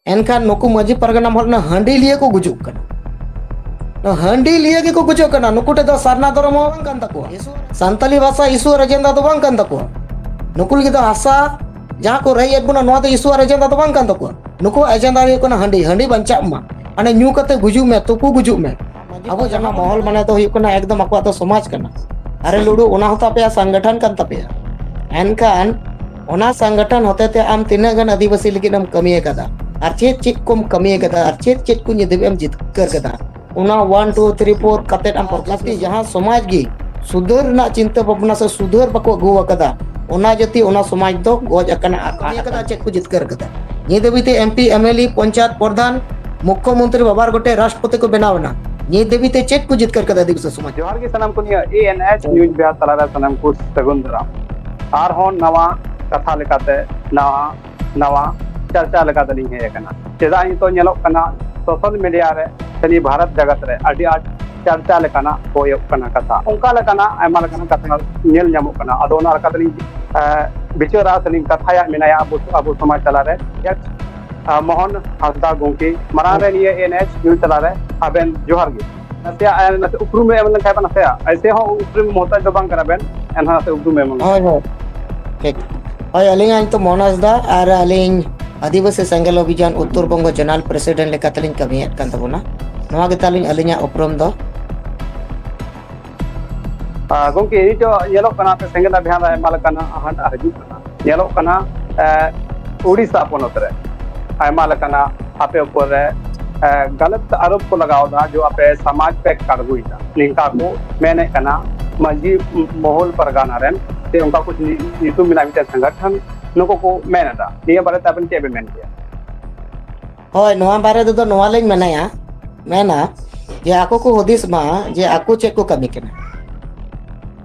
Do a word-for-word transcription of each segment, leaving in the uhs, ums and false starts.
ᱮᱱᱠᱷᱟᱱ ᱱᱩᱠᱩ ᱢᱟᱹᱡᱷᱤ ᱯᱟᱨᱜᱟᱱᱟ ᱢᱚᱦᱚᱞ ᱨᱮᱱ ᱦᱟᱺᱰᱤ ᱞᱤᱭᱟᱹ ᱠᱚ ᱜᱩᱡᱩᱜ ᱠᱟᱱᱟ᱾ ᱱᱚᱣᱟ ᱦᱟᱺᱰᱤ ᱞᱤᱭᱟᱹ ᱜᱮᱠᱚ ᱜᱩᱡᱩᱜ ᱠᱟᱱᱟ᱾ ᱱᱩᱠᱩ ᱴᱷᱮᱱ ᱫᱚ ᱥᱟᱨᱱᱟ ᱫᱷᱚᱨᱚᱢ ᱦᱚᱸ ᱵᱟᱝ ᱠᱟᱱ ᱛᱟᱠᱚᱣᱟ, ᱥᱟᱱᱛᱟᱞᱤ ᱵᱷᱟᱥᱟ ᱤᱥᱩ ᱟᱨ ᱮᱡᱮᱱᱰᱟ ᱫᱚ ᱵᱟᱝ ᱠᱟᱱ ᱛᱟᱠᱚᱣᱟ᱾ ᱱᱩᱠᱩ ᱞᱟᱹᱜᱤᱫ ᱫᱚ ᱦᱟᱥᱟ ᱡᱟᱦᱟᱸ ᱠᱚ ᱨᱮᱡ ᱮᱫ ᱵᱚᱱᱟ, ᱱᱚᱣᱟ ᱫᱚ ᱤᱥᱩ ᱟᱨ ᱮᱡᱮᱱᱰᱟ ᱫᱚ ᱵᱟᱝ ᱠᱟᱱ ᱛᱟᱠᱚᱣᱟ᱾ ᱱᱩᱠᱩᱣᱟᱜ ᱮᱡᱮᱱᱰᱟ ᱦᱩᱭᱩᱜ ᱠᱟᱱᱟ ᱦᱟᱺᱰᱤ, ᱦᱟᱺᱰᱤ ᱵᱟᱧᱪᱟᱜ ᱢᱟ, ᱢᱟᱱᱮ ᱧᱩ ᱠᱟᱛᱮ ᱜᱩᱡᱩᱜ ᱢᱮ, ᱛᱩᱯᱩ ᱜᱩᱡᱩᱜ ᱢᱮ᱾ ᱟᱵᱚ ᱡᱟᱦᱟᱸ ᱢᱚᱦᱚᱞ ᱢᱟᱱᱮ ᱫᱚ ᱦᱩᱭᱩᱜ ᱠᱟᱱᱟ ᱮᱠᱫᱚᱢ ᱟᱠᱚᱣᱟᱜ ᱫᱚ ᱥᱚᱢᱟᱡᱽ ᱠᱟᱱᱟ᱾ ᱟᱨᱮ ᱞᱩᱰᱩ, ᱚᱱᱟ ᱦᱚᱸ ᱛᱟᱯᱮᱭᱟ ᱥᱚᱝᱜᱚᱴᱷᱚᱱ ᱠᱟᱱ ᱛᱟᱯᱮᱭᱟ᱾ ᱮᱱᱠᱷᱟᱱ ᱚᱱᱟ ᱥᱚᱝᱜᱚᱴᱷᱚᱱ ᱦᱚᱛᱮ ᱛᱮ ᱟᱢ ᱛᱤᱱᱟᱹᱜ ᱜᱟᱱ ᱟᱹᱫᱤᱵᱟᱹᱥᱤ ᱞᱟᱹᱜᱤᱫ ᱮᱢ ᱠᱟᱹᱢᱤ ᱟᱠᱟᱫᱟ ᱟᱨ ᱪᱮᱫ ᱪᱮᱫ ᱠᱚᱢ ᱠᱟᱹᱢᱤ ᱟᱠᱟᱫᱟ ᱟᱨ ᱪᱮᱫ ᱪᱮᱫ ᱠᱚ ᱱᱤᱛ ᱫᱷᱟᱹᱵᱤᱡ ᱮᱢ ᱡᱤᱛᱠᱟᱹᱨ ᱠᱟᱫᱟ, ᱚᱱᱟ ᱚᱣᱟᱱ ᱴᱩ ᱛᱷᱨᱤ ᱯᱷᱳᱨ ᱠᱟᱛᱮᱫ ᱟᱢ ᱯᱨᱚᱠᱟᱥ ᱢᱮ᱾ ᱡᱟᱦᱟᱸ ᱥᱚᱢᱟᱡᱽ ᱜᱮ ᱥᱩᱫᱷᱟᱹᱨ ᱨᱮᱱᱟᱜ ᱪᱤᱱᱛᱟᱹ ᱵᱷᱟᱵᱽᱱᱟ ᱥᱮ ᱥᱩᱫᱷᱟᱹᱨ ᱵᱟᱠᱚ ᱟᱹᱜᱩ ᱟᱠᱟᱫᱟ, ᱚᱱᱟ ᱡᱟᱹᱛᱤ, ᱚᱱᱟ ᱥᱚᱢᱟᱡᱽ ᱫᱚ ᱜᱚᱡ ᱟᱠᱟᱱᱟ, ᱟᱠᱟᱫ ᱠᱟᱹᱢᱤ ᱟᱠᱟᱫᱟ, ᱟᱠᱟᱱᱟ᱾ ᱪᱮᱫ ᱠᱚ ᱡᱤᱛᱠᱟᱹᱨ ᱠᱟᱫᱟ? ᱱᱤᱛ ᱫᱷᱟᱹᱵᱤᱡ ᱛᱮ M P, M L A, panchayat ᱯᱨᱚᱫᱷᱟᱱ, ᱢᱩᱠᱠᱷᱚ ᱢᱚᱱᱛᱨᱤ, ᱵᱟᱵᱟᱨ ᱜᱚᱴᱮᱡ ᱨᱟᱥᱴᱨᱚᱯᱚᱛᱤ ᱠᱚ ᱵᱮᱱᱟᱣ ᱮᱱᱟ᱾ ᱱᱤᱛ ᱫᱷᱟᱹᱵᱤᱡ ᱛᱮ ᱪᱮᱫ ᱠᱚ ᱡᱤᱛᱠᱟᱹᱨ ᱠᱟᱫᱟ ᱟᱹᱫᱤᱵᱟᱹᱥᱤ ᱥᱚᱢᱟᱡᱽ? ᱡᱚᱦᱟᱨ ᱜᱮ ᱥᱟᱱᱟᱢ ᱠᱚ, ᱱᱤᱭᱟᱹ ᱮ ᱮᱱ ᱮᱭᱤᱪ ᱱᱤᱭᱩᱡᱽ ᱵᱤᱦᱟᱨ ᱛᱟᱞᱟᱨᱮ ᱥᱟᱱᱟᱢ ᱠᱚ ᱥᱟᱹᱜᱩᱱ ᱫᱟᱨᱟᱢ᱾ ᱟᱨᱦᱚᱸ ᱱᱟᱣᱟ ᱠᱟᱛᱷᱟ ᱞᱮᱠᱟᱛᱮ, ᱱᱟᱣᱟ, ᱱᱟᱣᱟ ᱪᱟᱨᱪᱟ ᱞᱮᱠᱟᱛᱮ ᱞᱤᱧ ᱦᱮᱡ ᱟᱠᱟᱱᱟ᱾ ᱪᱮᱫᱟᱜ ᱱᱤᱛᱚᱜ ᱧᱮᱞᱚᱜ ᱠᱟᱱᱟ ᱥᱳᱥᱟᱞ ᱢᱤᱰᱤᱭᱟ ᱨᱮ ᱥᱮ ᱱᱤᱭᱟᱹ ᱵᱷᱟᱨᱚᱛ ᱡᱟᱠᱟᱛ ᱨᱮ ᱟᱹᱰᱤ ᱟᱸᱴ ᱪᱟᱨᱪᱟ ᱞᱮᱠᱟᱱᱟᱜ ᱦᱩᱭᱩᱜ ᱠᱟᱱᱟ ᱠᱟᱛᱷᱟ, ᱚᱱᱠᱟ ᱞᱮᱠᱟᱱᱟᱜ ᱟᱭᱢᱟ ᱞᱮᱠᱟᱱᱟᱜ ᱠᱟᱛᱷᱟ ᱧᱮᱞ ᱧᱟᱢᱚᱜ ᱠᱟᱱᱟ᱾ ᱟᱫᱚ ᱚᱱᱟ ᱞᱮᱠᱟᱛᱮᱞᱤᱧ, ᱮ, ᱵᱤᱪᱟᱹᱨᱟ ᱥᱮᱞᱤᱧ ᱠᱟᱛᱷᱟᱭᱟ, ᱢᱮᱱᱟᱭᱟ ᱟᱵᱚ, ᱟᱵᱚ ᱥᱚᱢᱟᱡᱽ ᱛᱟᱞᱟᱨᱮ᱾ ᱮ, ᱢᱳᱦᱚᱱ ᱦᱟᱸᱥᱫᱟ ᱜᱚᱢᱠᱮ, ᱢᱟᱲᱟᱝ ᱨᱮ ᱱᱤᱭᱟᱹ ᱮ ᱮᱱ ᱮᱭᱤᱪ ᱱᱤᱭᱩᱡᱽ ᱛᱟᱞᱟᱨᱮ ᱟᱵᱮᱱ ᱡᱚᱦᱟᱨ ᱜᱮ᱾ ᱱᱟᱥᱮᱭᱟᱜ, ᱮ, ᱱᱟᱥᱮ ᱩᱯᱨᱩᱢ ᱮᱢ ᱞᱮᱱᱠᱷᱟᱱ ᱵᱮᱱ ᱱᱟᱥᱮᱭᱟᱜ, ᱮᱭᱥᱮ ᱦᱚᱸ ᱩᱯᱨᱩᱢ ᱢᱚᱦᱛᱟᱡ ᱫᱚ ᱵᱟᱝ ᱠᱟᱱᱟ ᱵᱮᱱ, ᱮᱱᱦᱚᱸ ᱱᱟᱥᱮ ᱩᱯᱨᱩᱢ ᱮᱢ ᱞᱮᱱᱠᱷᱟᱱ᱾ ᱦᱳᱭ, ᱦᱳᱭ, ᱴᱷᱤᱠ᱾ ᱦᱳᱭ, ᱟᱹᱞᱤᱧᱟᱜ ᱧᱩᱛᱩᱢ ᱢᱳᱦᱚᱱ ᱦᱟᱸᱥᱫᱟ ᱟᱨ ᱟᱹᱞᱤᱧ ᱟᱹᱫᱤᱵᱟᱹᱥᱤ ᱥᱮᱸᱜᱮᱞ ᱚᱵᱷᱤᱡᱟᱱ ᱩᱛᱛᱚᱨ ᱵᱚᱝᱜᱚ ᱡᱚᱱᱟᱞ ᱯᱨᱮᱥᱤᱰᱮᱱᱴ ᱞᱮᱠᱟᱛᱮᱞᱤᱧ ᱠᱟᱹᱢᱤᱭᱮᱫ ᱠᱟᱱ ᱛᱟᱵᱚᱱᱟ᱾ ᱱᱚᱣᱟ ᱜᱮ ᱛᱟᱹᱞᱤᱧ ᱟᱹᱞᱤᱧᱟᱜ ᱩᱯᱨᱩᱢ ᱫᱚ᱾ ᱟᱨ ᱜᱚᱢᱠᱮ, ᱱᱤᱛᱚᱜ ᱧᱮᱞᱚᱜ ᱠᱟᱱᱟ ᱟᱯᱮ ᱥᱮᱸᱜᱮᱞ ᱚᱵᱷᱤᱡᱟᱱ ᱨᱮ ᱟᱭᱢᱟ ᱞᱮᱠᱟᱱᱟᱜ ᱟᱦᱟᱱ ᱦᱤᱡᱩᱜ ᱠᱟᱱᱟ᱾ ᱧᱮᱞᱚᱜ ᱠᱟᱱᱟ, ᱮ, ᱩᱲᱤᱥᱥᱟ ᱯᱚᱱᱚᱛ ᱨᱮ ᱟᱭᱢᱟ ᱞᱮᱠᱟᱱᱟᱜ ᱟᱯᱮ ᱩᱯᱚᱨ ᱨᱮ, ᱮ, ᱜᱟᱞᱟᱛ ᱟᱨᱳᱯ ᱠᱚ ᱞᱟᱜᱟᱣ ᱮᱫᱟ, ᱡᱮ ᱟᱯᱮ ᱥᱚᱢᱟᱡᱽ ᱯᱮ ᱠᱟᱲᱜᱩᱭᱮᱫᱟ, ᱱᱤᱝᱠᱟ ᱠᱚ ᱢᱮᱱᱮᱫ ᱠᱟᱱᱟ᱾ ᱢᱟᱹᱡᱷᱤ ᱢᱚᱦᱚᱞ ᱯᱟᱨᱜᱟᱱᱟ ᱨᱮᱱ ᱥᱮ ᱚᱱᱠᱟ ᱠᱚ ᱧᱩ-, ᱧᱩᱛᱩᱢ ᱢᱮᱱᱟᱜ ᱢᱤᱫᱴᱮᱱ ᱥᱚᱝᱜᱚᱴᱷᱚᱱ, ᱱᱩᱠᱩ ᱠᱚ ᱢᱮᱱ ᱮᱫᱟ᱾ ᱱᱤᱭᱟᱹ ᱵᱟᱨᱮᱛᱮ ᱟᱵᱮᱱ ᱪᱮᱫ ᱵᱮᱱ ᱢᱮᱱ ᱠᱮᱭᱟ? ᱦᱳᱭ, ᱱᱚᱣᱟ ᱵᱟᱨᱮ ᱛᱮᱫᱚ ᱱᱚᱣᱟ ᱞᱤᱧ ᱢᱮᱱᱟᱭᱟ, ᱢᱮᱱᱟ ᱡᱮ ᱟᱠᱚ ᱠᱚ ᱦᱩᱫᱤᱥ ᱢᱟ ᱡᱮ ᱟᱠᱚ ᱪᱮᱫ ᱠᱚ ᱠᱟᱹᱢᱤ ᱠᱟᱱᱟ,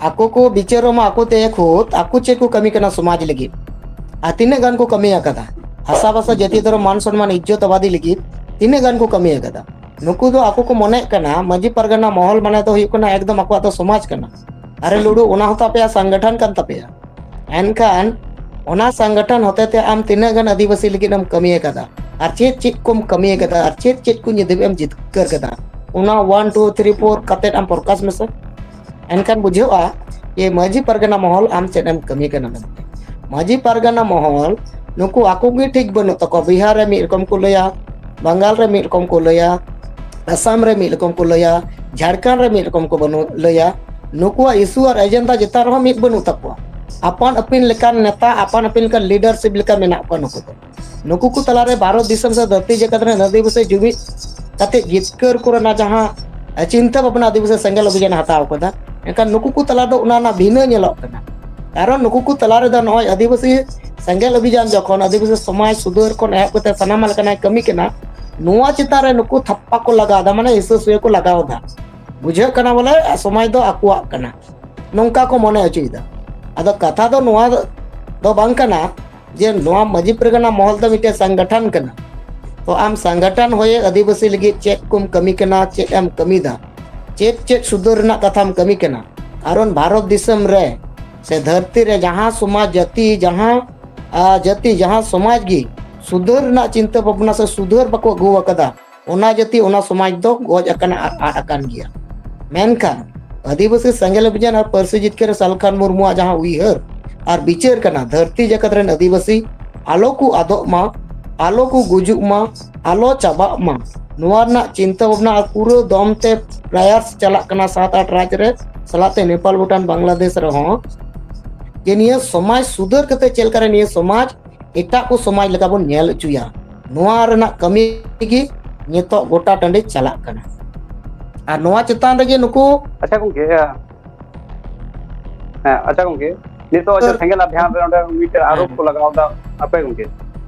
ᱟᱠᱚ ᱠᱚ ᱵᱤᱪᱟᱹᱨᱚᱜ ᱢᱟ ᱟᱠᱚ ᱛᱮ ᱠᱷᱩᱫ, ᱟᱠᱚ ᱪᱮᱫ ᱠᱚ ᱠᱟᱹᱢᱤ ᱠᱟᱱᱟ ᱥᱚᱢᱟᱡᱽ ᱞᱟᱹᱜᱤᱫ, ᱟᱨ ᱛᱤᱱᱟᱹᱜ ᱜᱟᱱ ᱠᱚ ᱠᱟᱹᱢᱤ ᱟᱠᱟᱫᱟ ᱦᱟᱥᱟ ᱵᱷᱟᱥᱟ ᱡᱟᱹᱛᱤ ᱫᱷᱚᱨᱚᱢ ᱢᱟᱱ ᱥᱚᱱᱢᱟᱱ ᱤᱡᱽᱡᱚᱛ ᱟᱵᱟᱫᱤ ᱞᱟᱹᱜᱤᱫ, ᱛᱤᱱᱟᱹᱜ ᱜᱟᱱ ᱠᱚ ᱠᱟᱹᱢᱤ ᱟᱠᱟᱫᱟ᱾ ᱱᱩᱠᱩ ᱫᱚ ᱟᱠᱚ ᱠᱚ ᱢᱚᱱᱮᱜ ᱠᱟᱱᱟ ᱢᱟᱹᱡᱷᱤ ᱯᱟᱨᱜᱟᱱᱟ ᱢᱚᱦᱚᱞ ᱢᱟᱱᱮ ᱫᱚ ᱦᱩᱭᱩᱜ ᱠᱟᱱᱟ ᱮᱠᱫᱚᱢ ᱟᱠᱚᱣᱟᱜ ᱫᱚ ᱥᱚᱢᱟᱡᱽ ᱠᱟᱱᱟ᱾ ᱟᱨᱮ ᱞᱩᱰᱩ, ᱚᱱᱟ ᱦᱚᱸ ᱛᱟᱯᱮᱭᱟ ᱥᱚᱝᱜᱚᱴᱷᱚᱱ ᱠᱟᱱ ᱛᱟᱯᱮᱭᱟ᱾ ᱮᱱᱠᱷᱟᱱ ᱚᱱᱟ ᱥᱚᱝᱜᱚᱴᱷᱚᱱ ᱦᱚᱛᱮ ᱛᱮ ᱟᱢ ᱛᱤᱱᱟᱹᱜ ᱜᱟᱱ ᱟᱹᱫᱤᱵᱟᱹᱥᱤ ᱞᱟᱹᱜᱤᱫ ᱮᱢ ᱠᱟᱹᱢᱤ ᱟᱠᱟᱫᱟ? ᱟᱨ ᱪᱮᱫ ᱪᱮᱫ ᱠᱚᱢ ᱠᱟᱹᱢᱤ ᱟᱠᱟᱫᱟ, ᱟᱨ ᱪᱮᱫ ᱪᱮᱫ ᱠᱚ ᱧᱤᱫᱟᱹ ᱮᱢ ᱡᱤᱛᱠᱟᱹᱨ ᱠᱟᱫᱟ, ᱚᱱᱟ ᱚᱣᱟᱱ ᱴᱩ ᱛᱷᱨᱤ ᱯᱷᱳᱨ ᱠᱟᱛᱮᱫ ᱟᱢ ᱯᱨᱚᱠᱟᱥ ᱢᱮᱥᱮ᱾ ᱮᱱᱠᱷᱟᱱ ᱵᱩᱡᱷᱟᱹᱜᱼᱟ ᱡᱮ ᱢᱟᱹᱡᱷᱤ ᱯᱟᱨᱜᱟᱱᱟ ᱢᱚᱦᱚᱞ ᱟᱢ ᱪᱮᱫ ᱮᱢ ᱠᱟᱹᱢᱤ ᱠᱟᱱᱟ ᱢᱮᱱᱛᱮ᱾ ᱢᱟᱹᱡᱷᱤ ᱯᱟᱨᱜᱟᱱᱟ ᱢᱚᱦᱚᱞ ᱱᱩᱠᱩ ᱟᱠᱚ ᱜᱮ ᱴᱷᱤᱠ ᱵᱟᱹᱱᱩᱜ ᱛᱟᱠᱚᱣᱟ᱾ ᱵᱤᱦᱟᱨ ᱨᱮ ᱢᱤᱫ ᱨᱚᱠᱚᱢ ᱠᱚ ᱞᱟᱹᱭᱟ, ᱵᱟᱝᱜᱟᱞ ᱨᱮ ᱢᱤᱫ ᱨᱚᱠᱚᱢ ᱠᱚ ᱞᱟᱹᱭᱟ, ᱟᱥᱟᱢ ᱨᱮ ᱢᱤᱫ ᱨᱚᱠᱚᱢ ᱠᱚ ᱞᱟᱹᱭᱟ, ᱡᱷᱟᱲᱠᱷᱚᱸᱰ ᱨᱮ ᱢᱤᱫ ᱨᱚᱠᱚᱢ ᱠᱚ ᱵᱟᱹᱱᱩᱜ ᱞᱟᱹᱭᱟ᱾ ᱱᱩᱠᱩᱣᱟᱜ ᱤᱥᱩ ᱟᱨ ᱮᱡᱮᱱᱰᱟ ᱪᱮᱛᱟᱱ ᱨᱮᱦᱚᱸ ᱢᱤᱫ ᱵᱟᱹᱱᱩᱜ ᱛᱟᱠᱚᱣᱟ᱾ ᱟᱯᱟᱱ ᱟᱹᱯᱤᱱ ᱞᱮᱠᱟᱱ ᱱᱮᱛᱟ, ᱟᱯᱟᱱ ᱟᱹᱯᱤᱱ ᱞᱮᱠᱟᱱ ᱞᱤᱰᱟᱨᱥᱤᱯ ᱞᱮᱠᱟ ᱢᱮᱱᱟᱜ ᱠᱚᱣᱟ ᱱᱩᱠᱩ ᱫᱚ᱾ ᱱᱩᱠᱩ ᱠᱚ ᱛᱟᱞᱟᱨᱮ ᱵᱷᱟᱨᱚᱛ ᱫᱤᱥᱚᱢ ᱥᱮ ᱫᱷᱟᱹᱨᱛᱤ ᱡᱟᱠᱟᱛ ᱨᱮᱱ ᱟᱹᱫᱤᱵᱟᱹᱥᱤ ᱡᱩᱢᱤᱫ ᱠᱟᱛᱮ ᱡᱤᱛᱠᱟᱹᱨ ᱠᱚᱨᱮᱱᱟᱜ ᱡᱟᱦᱟᱸ ᱪᱤᱱᱛᱟᱹ ᱵᱷᱟᱵᱽᱱᱟ ᱟᱹᱫᱤᱵᱟᱹᱥᱤ ᱥᱮᱸᱜᱮᱞ ᱚᱵᱷᱤᱡᱟᱱ ᱦᱟᱛᱟᱣ ᱠᱟᱫᱟ, ᱮᱱᱠᱷᱟᱱ ᱱᱩᱠᱩ ᱠᱚ ᱛᱟᱞᱟ ᱫᱚ ᱚᱱᱟ ᱨᱮᱱᱟᱜ ᱵᱷᱤᱱᱟᱹ ᱧᱮᱞᱚᱜ ᱠᱟᱱᱟ᱾ ᱠᱟᱨᱚᱱ ᱱᱩᱠᱩ ᱠᱚ ᱛᱟᱞᱟ ᱨᱮᱫᱚ ᱱᱚᱜᱼᱚᱭ ᱟᱹᱫᱤᱵᱟᱹᱥᱤ ᱥᱮᱸᱜᱮᱞ ᱚᱵᱷᱤᱡᱟᱱ ᱡᱚᱠᱷᱚᱱ ᱟᱹᱫᱤᱵᱟᱹᱥᱤ ᱥᱚᱢᱟᱡᱽ ᱥᱩᱫᱷᱟᱹᱨ ᱠᱷᱚᱱ ᱮᱦᱚᱵ ᱠᱟᱛᱮ ᱥᱟᱱᱟᱢ ᱞᱮᱠᱟᱱᱟᱜ ᱠᱟᱹᱢᱤ ᱠᱟᱱᱟ, ᱱᱚᱣᱟ ᱪᱮᱛᱟᱱ ᱨᱮ ᱱᱩᱠᱩ ᱛᱷᱟᱯᱯᱟ ᱠᱚ ᱞᱟᱜᱟᱣ ᱮᱫᱟ, ᱢᱟᱱᱮ ᱦᱤᱥᱟᱹ ᱥᱩᱭᱟᱹ ᱠᱚ ᱞᱟᱜᱟᱣ ᱮᱫᱟ᱾ ᱵᱩᱡᱷᱟᱹᱜ ᱠᱟᱱᱟ ᱵᱚᱞᱮ ᱥᱚᱢᱟᱡᱽ ᱫᱚ ᱟᱠᱚᱣᱟᱜ ᱠᱟᱱᱟ, ᱱᱚᱝᱠᱟ ᱠᱚ ᱢᱚᱱᱮ ᱦᱚᱪᱚᱭᱮᱫᱟ᱾ ᱟᱫᱚ ᱠᱟᱛᱷᱟ ᱫᱚ ᱱᱚᱣᱟ ᱫᱚ ᱵᱟᱝ ᱠᱟᱱᱟ ᱡᱮ ᱱᱚᱣᱟ ᱢᱟᱹᱡᱷᱤ ᱯᱟᱨᱜᱟᱱᱟ ᱢᱚᱦᱚᱞ ᱫᱚ ᱢᱤᱫᱴᱮᱱ ᱥᱚᱝᱜᱚᱴᱷᱚᱱ ᱠᱟᱱᱟ᱾ ᱛᱚ ᱟᱢ ᱥᱚᱝᱜᱚᱴᱷᱚᱱ ᱦᱚᱭᱮ ᱟᱹᱫᱤᱵᱟᱹᱥᱤ ᱞᱟᱹᱜᱤᱫ ᱪᱮᱫ ᱠᱚᱢ ᱠᱟᱹᱢᱤ ᱠᱟᱱᱟ, ᱪᱮᱫ ᱮᱢ ᱠᱟᱹᱢᱤᱭᱮᱫᱟ, ᱪᱮᱫ ᱪᱮᱫ ᱥᱩᱫᱷᱟᱹᱨ ᱨᱮᱱᱟᱜ ᱠᱟᱛᱷᱟᱢ ᱠᱟᱹᱢᱤ ᱠᱟᱱᱟ? ᱠᱟᱨᱚᱱ ᱵᱷᱟᱨᱚᱛ ᱫᱤᱥᱚᱢ ᱨᱮ ᱥᱮ ᱫᱷᱟᱹᱨᱛᱤ ᱨᱮ ᱡᱟᱦᱟᱸ ᱥᱚᱢᱟᱡᱽ, ᱡᱟᱹᱛᱤ, ᱡᱟᱦᱟᱸ, ᱟ, ᱡᱟᱹᱛᱤ, ᱡᱟᱦᱟᱸ ᱥᱚᱢᱟᱡᱽ ᱜᱮ ᱥᱩᱫᱷᱟᱹᱨ ᱨᱮᱱᱟᱜ ᱪᱤᱱᱛᱟᱹ ᱵᱷᱟᱵᱽᱱᱟ ᱥᱮ ᱥᱩᱫᱷᱟᱹᱨ ᱵᱟᱠᱚ ᱟᱹᱜᱩ ᱟᱠᱟᱫᱟ, ᱚᱱᱟ ᱡᱟᱹᱛᱤ, ᱚᱱᱟ ᱥᱚᱢᱟᱡᱽ ᱫᱚ ᱜᱚᱡ ᱟᱠᱟᱱᱟ ᱟᱨ ᱟᱫ ᱟᱠᱟᱱ ᱜᱮᱭᱟ᱾ ᱢᱮᱱᱠᱷᱟᱱ ᱟᱹᱫᱤᱵᱟᱹᱥᱤ ᱥᱮᱸᱜᱮᱞ ᱚᱵᱷᱤᱡᱟᱱ ᱟᱨ ᱯᱟᱹᱨᱥᱤ ᱡᱤᱛᱠᱟᱹᱨ ᱨᱮ ᱥᱟᱞᱠᱷᱟᱱ ᱢᱩᱨᱢᱩᱣᱟᱜ ᱡᱟᱦᱟᱸ ᱩᱭᱦᱟᱹᱨ ᱟᱨ ᱵᱤᱪᱟᱹᱨ ᱠᱟᱱᱟ, ᱫᱷᱟᱹᱨᱛᱤ ᱡᱟᱠᱟᱛ ᱨᱮᱱ ᱟᱹᱫᱤᱵᱟᱹᱥᱤ ᱟᱞᱚ ᱠᱚ ᱟᱫᱚᱜ ᱢᱟ, ᱟᱞᱚ ᱠᱚ ᱜᱩᱡᱩᱜ ᱢᱟ, ᱟᱞᱚ ᱪᱟᱵᱟᱜ ᱢᱟ, ᱱᱚᱣᱟ ᱨᱮᱱᱟᱜ ᱪᱤᱱᱛᱟᱹ ᱵᱷᱟᱵᱽᱱᱟ ᱟᱨ ᱯᱩᱨᱟᱹ ᱫᱚᱢ ᱛᱮ ᱯᱨᱟᱭᱟᱥ ᱪᱟᱞᱟᱜ ᱠᱟᱱᱟ ᱥᱟᱛ ᱟᱴ ᱨᱟᱡᱽ ᱨᱮ, ᱥᱟᱞᱟᱜ ᱛᱮ ᱱᱮᱯᱟᱞ, ᱵᱷᱩᱴᱟᱱ, ᱵᱟᱝᱞᱟᱫᱮᱥ ᱨᱮᱦᱚᱸ, ᱡᱮ ᱱᱤᱭᱟᱹ ᱥᱚᱢᱟᱡᱽ ᱥᱩᱫᱷᱟᱹᱨ ᱠᱟᱛᱮ ᱪᱮᱫ ᱞᱮᱠᱟᱨᱮ ᱱᱤᱭᱟᱹ ᱥᱚᱢᱟᱡᱽ ᱮᱴᱟᱜ ᱠᱚ ᱥᱚᱢᱟᱡᱽ ᱞᱮᱠᱟ ᱵᱚᱱ ᱧᱮᱞ ᱦᱚᱪᱚᱭᱟ, ᱱᱚᱣᱟ ᱨᱮᱱᱟᱜ ᱠᱟᱹᱢᱤ ᱜᱮ ᱱᱤᱛᱚᱜ ᱜᱚᱴᱟ ᱴᱟᱺᱰᱤ ᱪᱟᱞᱟᱜ ᱠᱟᱱᱟ᱾ ᱟᱨ ᱱᱚᱣᱟ ᱪᱮᱛᱟᱱ ᱨᱮᱜᱮ ᱱᱩᱠᱩ ᱟᱪᱪᱷᱟ ᱜᱚᱝᱠᱮ, ᱦᱮᱸ᱾ ᱦᱮᱸ, ᱟᱪᱪᱷᱟ ᱜᱚᱝᱠᱮ, ᱱᱤᱛᱚᱜ ᱡᱮ ᱥᱮᱸᱜᱮᱞ ᱚᱵᱷᱤᱭᱟᱱ ᱨᱮ ᱚᱸᱰᱮ ᱢᱤᱫᱴᱮᱱ ᱟᱨᱳᱯ ᱠᱚ ᱞᱟᱜᱟᱣ ᱮᱫᱟ, ᱦᱟᱯᱮ ᱜᱚᱝᱠᱮ,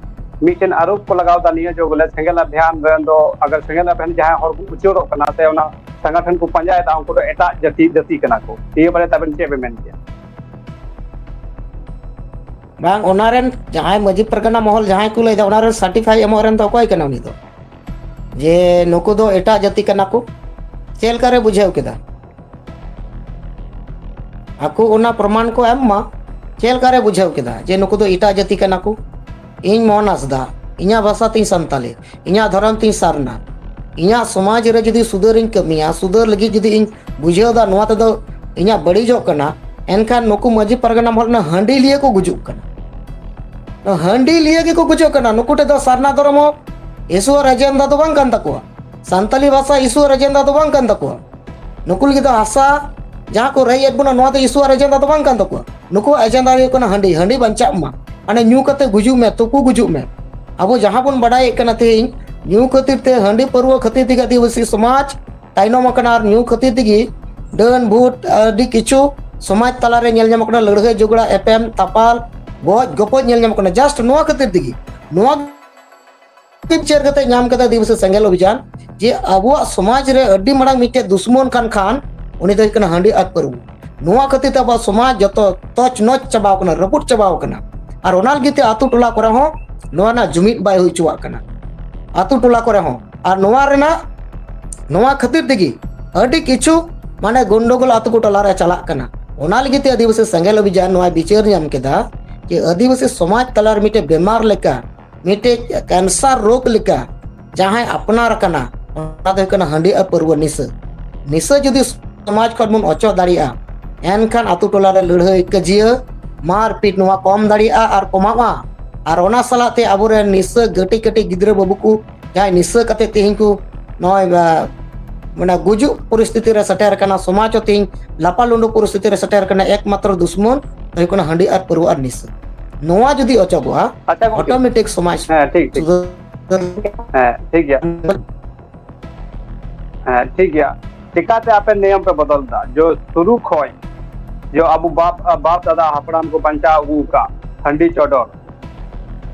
ᱢᱤᱫᱴᱮᱱ ᱟᱨᱳᱯ ᱠᱚ ᱞᱟᱜᱟᱣ ᱮᱫᱟ ᱱᱤᱭᱟᱹ ᱡᱮ ᱵᱚᱞᱮ ᱥᱮᱸᱜᱮᱞ ᱚᱵᱷᱤᱭᱟᱱ ᱨᱮᱱ ᱫᱚ, ᱟᱜᱟᱨ ᱥᱮᱸᱜᱮᱞ ᱚᱵᱷᱤᱭᱟᱱ ᱡᱟᱦᱟᱸᱭ ᱦᱚᱲ ᱠᱚ ᱩᱪᱟᱹᱲᱚᱜ ᱠᱟᱱᱟ ᱥᱮ ᱚᱱᱟ ᱥᱚᱝᱜᱚᱴᱷᱚᱱ ᱠᱚ ᱯᱟᱸᱡᱟᱭᱮᱫᱟ, ᱩᱱᱠᱩ ᱫᱚ ᱮᱴᱟᱜ ᱡᱟᱹᱛᱤ, ᱡᱟᱹᱛᱤ ᱠᱟᱱᱟ ᱠᱚ᱾ ᱱᱤᱭᱟᱹ ᱵᱟᱨᱮ ᱛᱮ ᱟᱵᱮᱱ ᱪᱮᱫ ᱵᱮᱱ ᱢᱮᱱ ᱠᱮᱭᱟ? ᱵᱟᱝ, ᱚᱱᱟ ᱨᱮᱱ ᱡᱟᱦᱟᱸᱭ ᱢᱟᱹᱡᱷᱤ ᱯᱟᱨᱜᱟᱱᱟ ᱢᱚᱦᱚᱞ ᱡᱟᱦᱟᱸᱭ ᱠᱚ ᱞᱟᱹᱭᱫᱟ, ᱚᱱᱟ ᱨᱮᱱ ᱥᱟᱨᱴᱤᱯᱷᱟᱭ ᱮᱢᱚᱜ ᱨᱮᱱ ᱫᱚ ᱚᱠᱚᱭ ᱠᱟᱱᱟ ᱩᱱᱤ ᱫᱚ? ᱡᱮ ᱱᱩᱠᱩ ᱫᱚ ᱮᱴᱟᱜ ᱡᱟᱹᱛᱤ ᱠᱟᱱᱟ ᱠᱚ, ᱪᱮᱫ ᱞᱮᱠᱟᱨᱮ ᱵᱩᱡᱷᱟᱹᱣ ᱠᱮᱫᱟ? ᱟᱠᱚ ᱚᱱᱟ ᱯᱨᱚᱢᱟᱱ ᱠᱚ ᱮᱢ ᱢᱟ, ᱪᱮᱫ ᱞᱮᱠᱟᱨᱮ ᱵᱩᱡᱷᱟᱹᱣ ᱠᱮᱫᱟ ᱡᱮ ᱱᱩᱠᱩ ᱫᱚ ᱮᱴᱟᱜ ᱡᱟᱹᱛᱤ ᱠᱟᱱᱟ ᱠᱚ? ᱤᱧ ᱢᱳᱦᱚᱱ ᱦᱟᱸᱥᱫᱟ, ᱤᱧᱟᱹᱜ ᱵᱷᱟᱥᱟ ᱛᱤᱧ ᱥᱟᱱᱛᱟᱞᱤ, ᱤᱧᱟᱹᱜ ᱫᱷᱚᱨᱚᱢ ᱛᱤᱧ ᱥᱟᱨᱱᱟ, ᱤᱧᱟᱹᱜ ᱥᱚᱢᱟᱡᱽ ᱨᱮ ᱡᱩᱫᱤ ᱥᱩᱫᱷᱟᱹᱨᱤᱧ ᱠᱟᱹᱢᱤᱭᱟ, ᱥᱩᱫᱷᱟᱹᱨ ᱞᱟᱹᱜᱤᱫ ᱡᱩᱫᱤ ᱤᱧ ᱵᱩᱡᱷᱟᱹᱣ ᱮᱫᱟ ᱱᱚᱣᱟ ᱛᱮᱫᱚ ᱤᱧᱟᱹᱜ ᱵᱟᱹᱲᱤᱡᱚᱜ ᱠᱟᱱᱟ, ᱮᱱᱠᱷᱟᱱ ᱱᱩᱠᱩ ᱢᱟᱹᱡᱷᱤ ᱯᱟᱨᱜᱟᱱᱟ ᱢᱚᱦᱚᱞ ᱨᱮᱱ ᱦᱟᱺᱰᱤ ᱞᱤᱭᱟᱹ ᱠᱚ ᱜᱩᱡᱩᱜ ᱠᱟᱱᱟ᱾ ᱱᱚᱣᱟ ᱦᱟᱺᱰᱤ ᱞᱤᱭᱟᱹ ᱜᱮᱠᱚ ᱜᱩᱡᱩᱜ ᱠᱟᱱᱟ᱾ ᱱᱩᱠᱩ ᱴᱷᱮᱱ ᱫᱚ ᱥᱟᱨᱱᱟ ᱫᱷᱚᱨᱚᱢ ᱦᱚᱸ ᱤᱥᱩ ᱟᱨ ᱮᱡᱮᱱᱰᱟ ᱫᱚ ᱵᱟᱝ ᱠᱟᱱ ᱛᱟᱠᱚᱣᱟ, ᱥᱟᱱᱛᱟᱞᱤ ᱵᱷᱟᱥᱟ ᱤᱥᱩ ᱟᱨ ᱮᱡᱮᱱᱰᱟ ᱫᱚ ᱵᱟᱝ ᱠᱟᱱ ᱛᱟᱠᱚᱣᱟ᱾ ᱱᱩᱠᱩ ᱞᱟᱹᱜᱤᱫ ᱫᱚ ᱦᱟᱥᱟ ᱡᱟᱦᱟᱸ ᱠᱚ ᱨᱮᱡ ᱮᱫ ᱵᱚᱱᱟ, ᱱᱚᱣᱟ ᱫᱚ ᱤᱥᱩ ᱟᱨ ᱮᱡᱮᱱᱰᱟ ᱫᱚ ᱵᱟᱝ ᱠᱟᱱ ᱛᱟᱠᱚᱣᱟ᱾ ᱱᱩᱠᱩᱣᱟᱜ ᱮᱡᱮᱱᱰᱟ ᱦᱩᱭᱩᱜ ᱠᱟᱱᱟ ᱦᱟᱺᱰᱤ, ᱦᱟᱺᱰᱤ ᱵᱟᱧᱪᱟᱜ ᱢᱟ, ᱢᱟᱱᱮ ᱧᱩ ᱠᱟᱛᱮ ᱜᱩᱡᱩᱜ ᱢᱮ, ᱛᱩᱯᱩ ᱜᱩᱡᱩᱜ ᱢᱮ᱾ ᱟᱵᱚ ᱡᱟᱦᱟᱸ ᱵᱚᱱ ᱵᱟᱰᱟᱭᱮᱫ ᱠᱟᱱᱟ ᱛᱮᱦᱮᱧ, ᱧᱩ ᱠᱷᱟᱹᱛᱤᱨ ᱛᱮ, ᱦᱟᱺᱰᱤ ᱯᱟᱹᱨᱣᱟᱹ ᱠᱷᱟᱹᱛᱤᱨ ᱛᱮᱜᱮ ᱟᱹᱫᱤᱵᱟᱹᱥᱤ ᱥᱚᱢᱟᱡᱽ ᱛᱟᱭᱱᱚᱢ ᱟᱠᱟᱱᱟ ᱟᱨ ᱧᱩ ᱠᱷᱟᱹᱛᱤᱨ ᱛᱮᱜᱮ ᱰᱟᱹᱱ ᱵᱷᱩᱛ ᱟᱹᱰᱤ ᱠᱤᱪᱷᱩ ᱥᱚᱢᱟᱡᱽ ᱛᱟᱞᱟᱨᱮ ᱧᱮᱞ ᱧᱟᱢᱚᱜ ᱠᱟᱱᱟ, ᱞᱟᱹᱲᱦᱟᱹᱭ ᱡᱷᱚᱜᱽᱲᱟ, ᱮᱯᱮᱢ ᱛᱟᱯᱟᱞ, ᱜᱚᱡ ᱜᱚᱯᱚᱡ ᱧᱮᱞ ᱧᱟᱢᱚᱜ ᱠᱟᱱᱟ, just ᱱᱚᱣᱟ ᱠᱷᱟᱹᱛᱤᱨ ᱛᱮᱜᱮ᱾ ᱱᱚᱣᱟ ᱵᱤᱪᱟᱹᱨ ᱠᱟᱛᱮ ᱧᱟᱢ ᱠᱮᱫᱟ ᱟᱹᱫᱤᱵᱟᱹᱥᱤ ᱥᱮᱸᱜᱮᱞ ᱚᱵᱷᱤᱡᱟᱱ, ᱡᱮ ᱟᱵᱚᱣᱟᱜ ᱥᱚᱢᱟᱡᱽ ᱨᱮ ᱟᱹᱰᱤ ᱢᱟᱨᱟᱝ ᱢᱤᱫᱴᱮᱡ ᱫᱩᱥᱢᱚᱱ ᱠᱟᱱ ᱠᱷᱟᱱ ᱩᱱᱤ ᱫᱚ ᱦᱩᱭᱩᱜ ᱠᱟᱱᱟ ᱦᱟᱺᱰᱤ ᱟᱨ ᱯᱟᱹᱨᱣᱟᱹ᱾ ᱱᱚᱣᱟ ᱠᱷᱟᱹᱛᱤᱨ ᱛᱮ ᱟᱵᱚᱣᱟᱜ ᱥᱚᱢᱟᱡᱽ ᱡᱚᱛᱚ ᱛᱚᱪ ᱱᱚᱪ ᱪᱟᱵᱟᱣ ᱠᱟᱱᱟ, ᱨᱟᱹᱯᱩᱫ ᱪᱟᱵᱟᱣ ᱠᱟᱱᱟ᱾ ᱟᱨ ᱚᱱᱟ ᱞᱟᱹᱜᱤᱫ ᱛᱮ ᱟᱛᱳ ᱴᱚᱞᱟ ᱠᱚᱨᱮ ᱦᱚᱸ ᱱᱚᱣᱟ ᱨᱮᱱᱟᱜ ᱡᱩᱢᱤᱫ ᱵᱟᱭ ᱦᱩᱭ ᱦᱚᱪᱚᱣᱟᱜ ᱠᱟᱱᱟ ᱟᱛᱳ ᱴᱚᱞᱟ ᱠᱚᱨᱮ ᱦᱚᱸ᱾ ᱟᱨ ᱱᱚᱣᱟ ᱨᱮᱱᱟᱜ, ᱱᱚᱣᱟ ᱠᱷᱟᱹᱛᱤᱨ ᱛᱮᱜᱮ ᱟᱹᱰᱤ ᱠᱤᱪᱷᱩ ᱢᱟᱱᱮ ᱜᱚᱱᱰᱚᱜᱳᱞ ᱟᱛᱳ ᱠᱚ ᱴᱚᱞᱟ ᱨᱮ ᱪᱟᱞᱟᱜ ᱠᱟᱱᱟ᱾ ᱚᱱᱟ ᱞᱟᱹᱜᱤᱫ ᱛᱮ ᱟᱹᱫᱤᱵᱟᱹᱥᱤ ᱥᱮᱸᱜᱮᱞ ᱚᱵᱷᱤᱡᱟᱱ ᱱᱚᱣᱟ ᱵᱤᱪᱟᱹᱨ ᱧᱟᱢ ᱠᱮᱫᱟ ᱡᱮ ᱟᱹᱫᱤᱵᱟᱹᱥᱤ ᱥᱚᱢᱟᱡᱽ ᱛᱟᱞᱟ ᱨᱮ ᱢᱤᱫᱴᱮᱡ ᱵᱮᱢᱟᱨ ᱞᱮᱠᱟ, ᱢᱤᱫᱴᱮᱡ ᱠᱮᱱᱥᱟᱨ ᱨᱳᱜᱽ ᱞᱮᱠᱟ ᱡᱟᱦᱟᱸᱭ ᱟᱯᱱᱟᱨ ᱟᱠᱟᱱᱟ, ᱚᱱᱟ ᱫᱚ ᱦᱩᱭᱩᱜ ᱠᱟᱱᱟ ᱦᱟᱺᱰᱤ ᱟᱨ ᱯᱟᱹᱨᱣᱟᱹ ᱱᱤᱥᱟᱹ᱾ ᱱᱤᱥᱟᱹ ᱡᱩᱫᱤ ᱥᱚᱢᱟᱡᱽ ᱠᱷᱚᱱ ᱵᱚᱱ ᱚᱪᱚᱜ ᱫᱟᱲᱮᱭᱟᱜᱼᱟ, ᱮᱱᱠᱷᱟᱱ ᱟᱛᱳ ᱴᱚᱞᱟ ᱨᱮ ᱞᱟᱹᱲᱦᱟᱹᱭ, ᱠᱟᱹᱡᱤᱭᱟᱹ, ᱢᱟᱨᱯᱤᱴ ᱱᱚᱣᱟ ᱠᱚᱢ ᱫᱟᱲᱮᱭᱟᱜᱼᱟ ᱟᱨ ᱠᱚᱢᱟᱜᱼᱟ᱾ ᱟᱨ ᱚᱱᱟ ᱥᱟᱞᱟᱜ ᱛᱮ ᱟᱵᱚᱨᱮᱱ ᱱᱤᱥᱟᱹ ᱠᱟᱹᱴᱤᱡ ᱠᱟᱹᱴᱤᱡ ᱜᱤᱫᱽᱨᱟᱹ ᱵᱟᱹᱵᱩ ᱠᱚ ᱡᱟᱦᱟᱸᱭ ᱱᱤᱥᱟᱹ ᱠᱟᱛᱮ ᱛᱮᱦᱮᱧ ᱠᱚ ᱱᱚᱜᱼᱚᱭ, ᱟ, ᱢᱟᱱᱮ ᱜᱩᱡᱩᱜ ᱯᱚᱨᱤᱥᱛᱷᱤᱛᱤ ᱨᱮ ᱥᱮᱴᱮᱨ ᱟᱠᱟᱱᱟ, ᱥᱚᱢᱟᱡᱽ ᱦᱚᱸ ᱛᱮᱦᱮᱧ ᱞᱟᱯᱟᱞᱩᱸᱰᱩ ᱯᱚᱨᱤᱥᱛᱷᱤᱛᱤ ᱨᱮ ᱥᱮᱴᱮᱨ ᱟᱠᱟᱱᱟ, ᱮᱠᱢᱟᱛᱨᱚ ᱫᱩᱥᱢᱚᱱ ᱦᱩᱭᱩᱜ ᱠᱟᱱᱟ ᱦᱟᱺᱰᱤ ᱟᱨ ᱯᱟᱹᱨᱣᱟᱹ ᱟᱨ ᱱᱤᱥᱟᱹ᱾ ᱱᱚᱣᱟ ᱡᱩᱫᱤ ᱚᱪᱚᱜᱚᱜᱼᱟ, ᱟᱪᱪᱷᱟ ᱜᱚᱢᱠᱮ᱾ ᱚᱴᱳᱢᱮᱴᱤᱠ ᱥᱚᱢᱟᱡᱽ ᱦᱮᱸ, ᱴᱷᱤᱠ, ᱴᱷᱤᱠ᱾ ᱥᱩᱫᱷᱟᱹᱨ᱾ ᱦᱮᱸ, ᱴᱷᱤᱠ ᱜᱮᱭᱟ᱾ ᱦᱮᱸ, ᱴᱷᱤᱠ ᱜᱮᱭᱟ᱾ ᱪᱤᱠᱟᱛᱮ ᱟᱯᱮ ᱱᱤᱭᱚᱢ ᱯᱮ ᱵᱚᱫᱚᱞ ᱮᱫᱟ? ᱡᱚ ᱥᱩᱨᱩ ᱠᱷᱚᱱ ᱡᱚ ᱟᱵᱚ ᱵᱟᱯ, ᱵᱟᱯ ᱫᱟᱫᱟ ᱦᱟᱯᱲᱟᱢ ᱠᱚ ᱵᱟᱧᱪᱟᱣ ᱟᱹᱜᱩ ᱟᱠᱟᱫ ᱦᱟᱺᱰᱤ ᱪᱚᱰᱚᱨ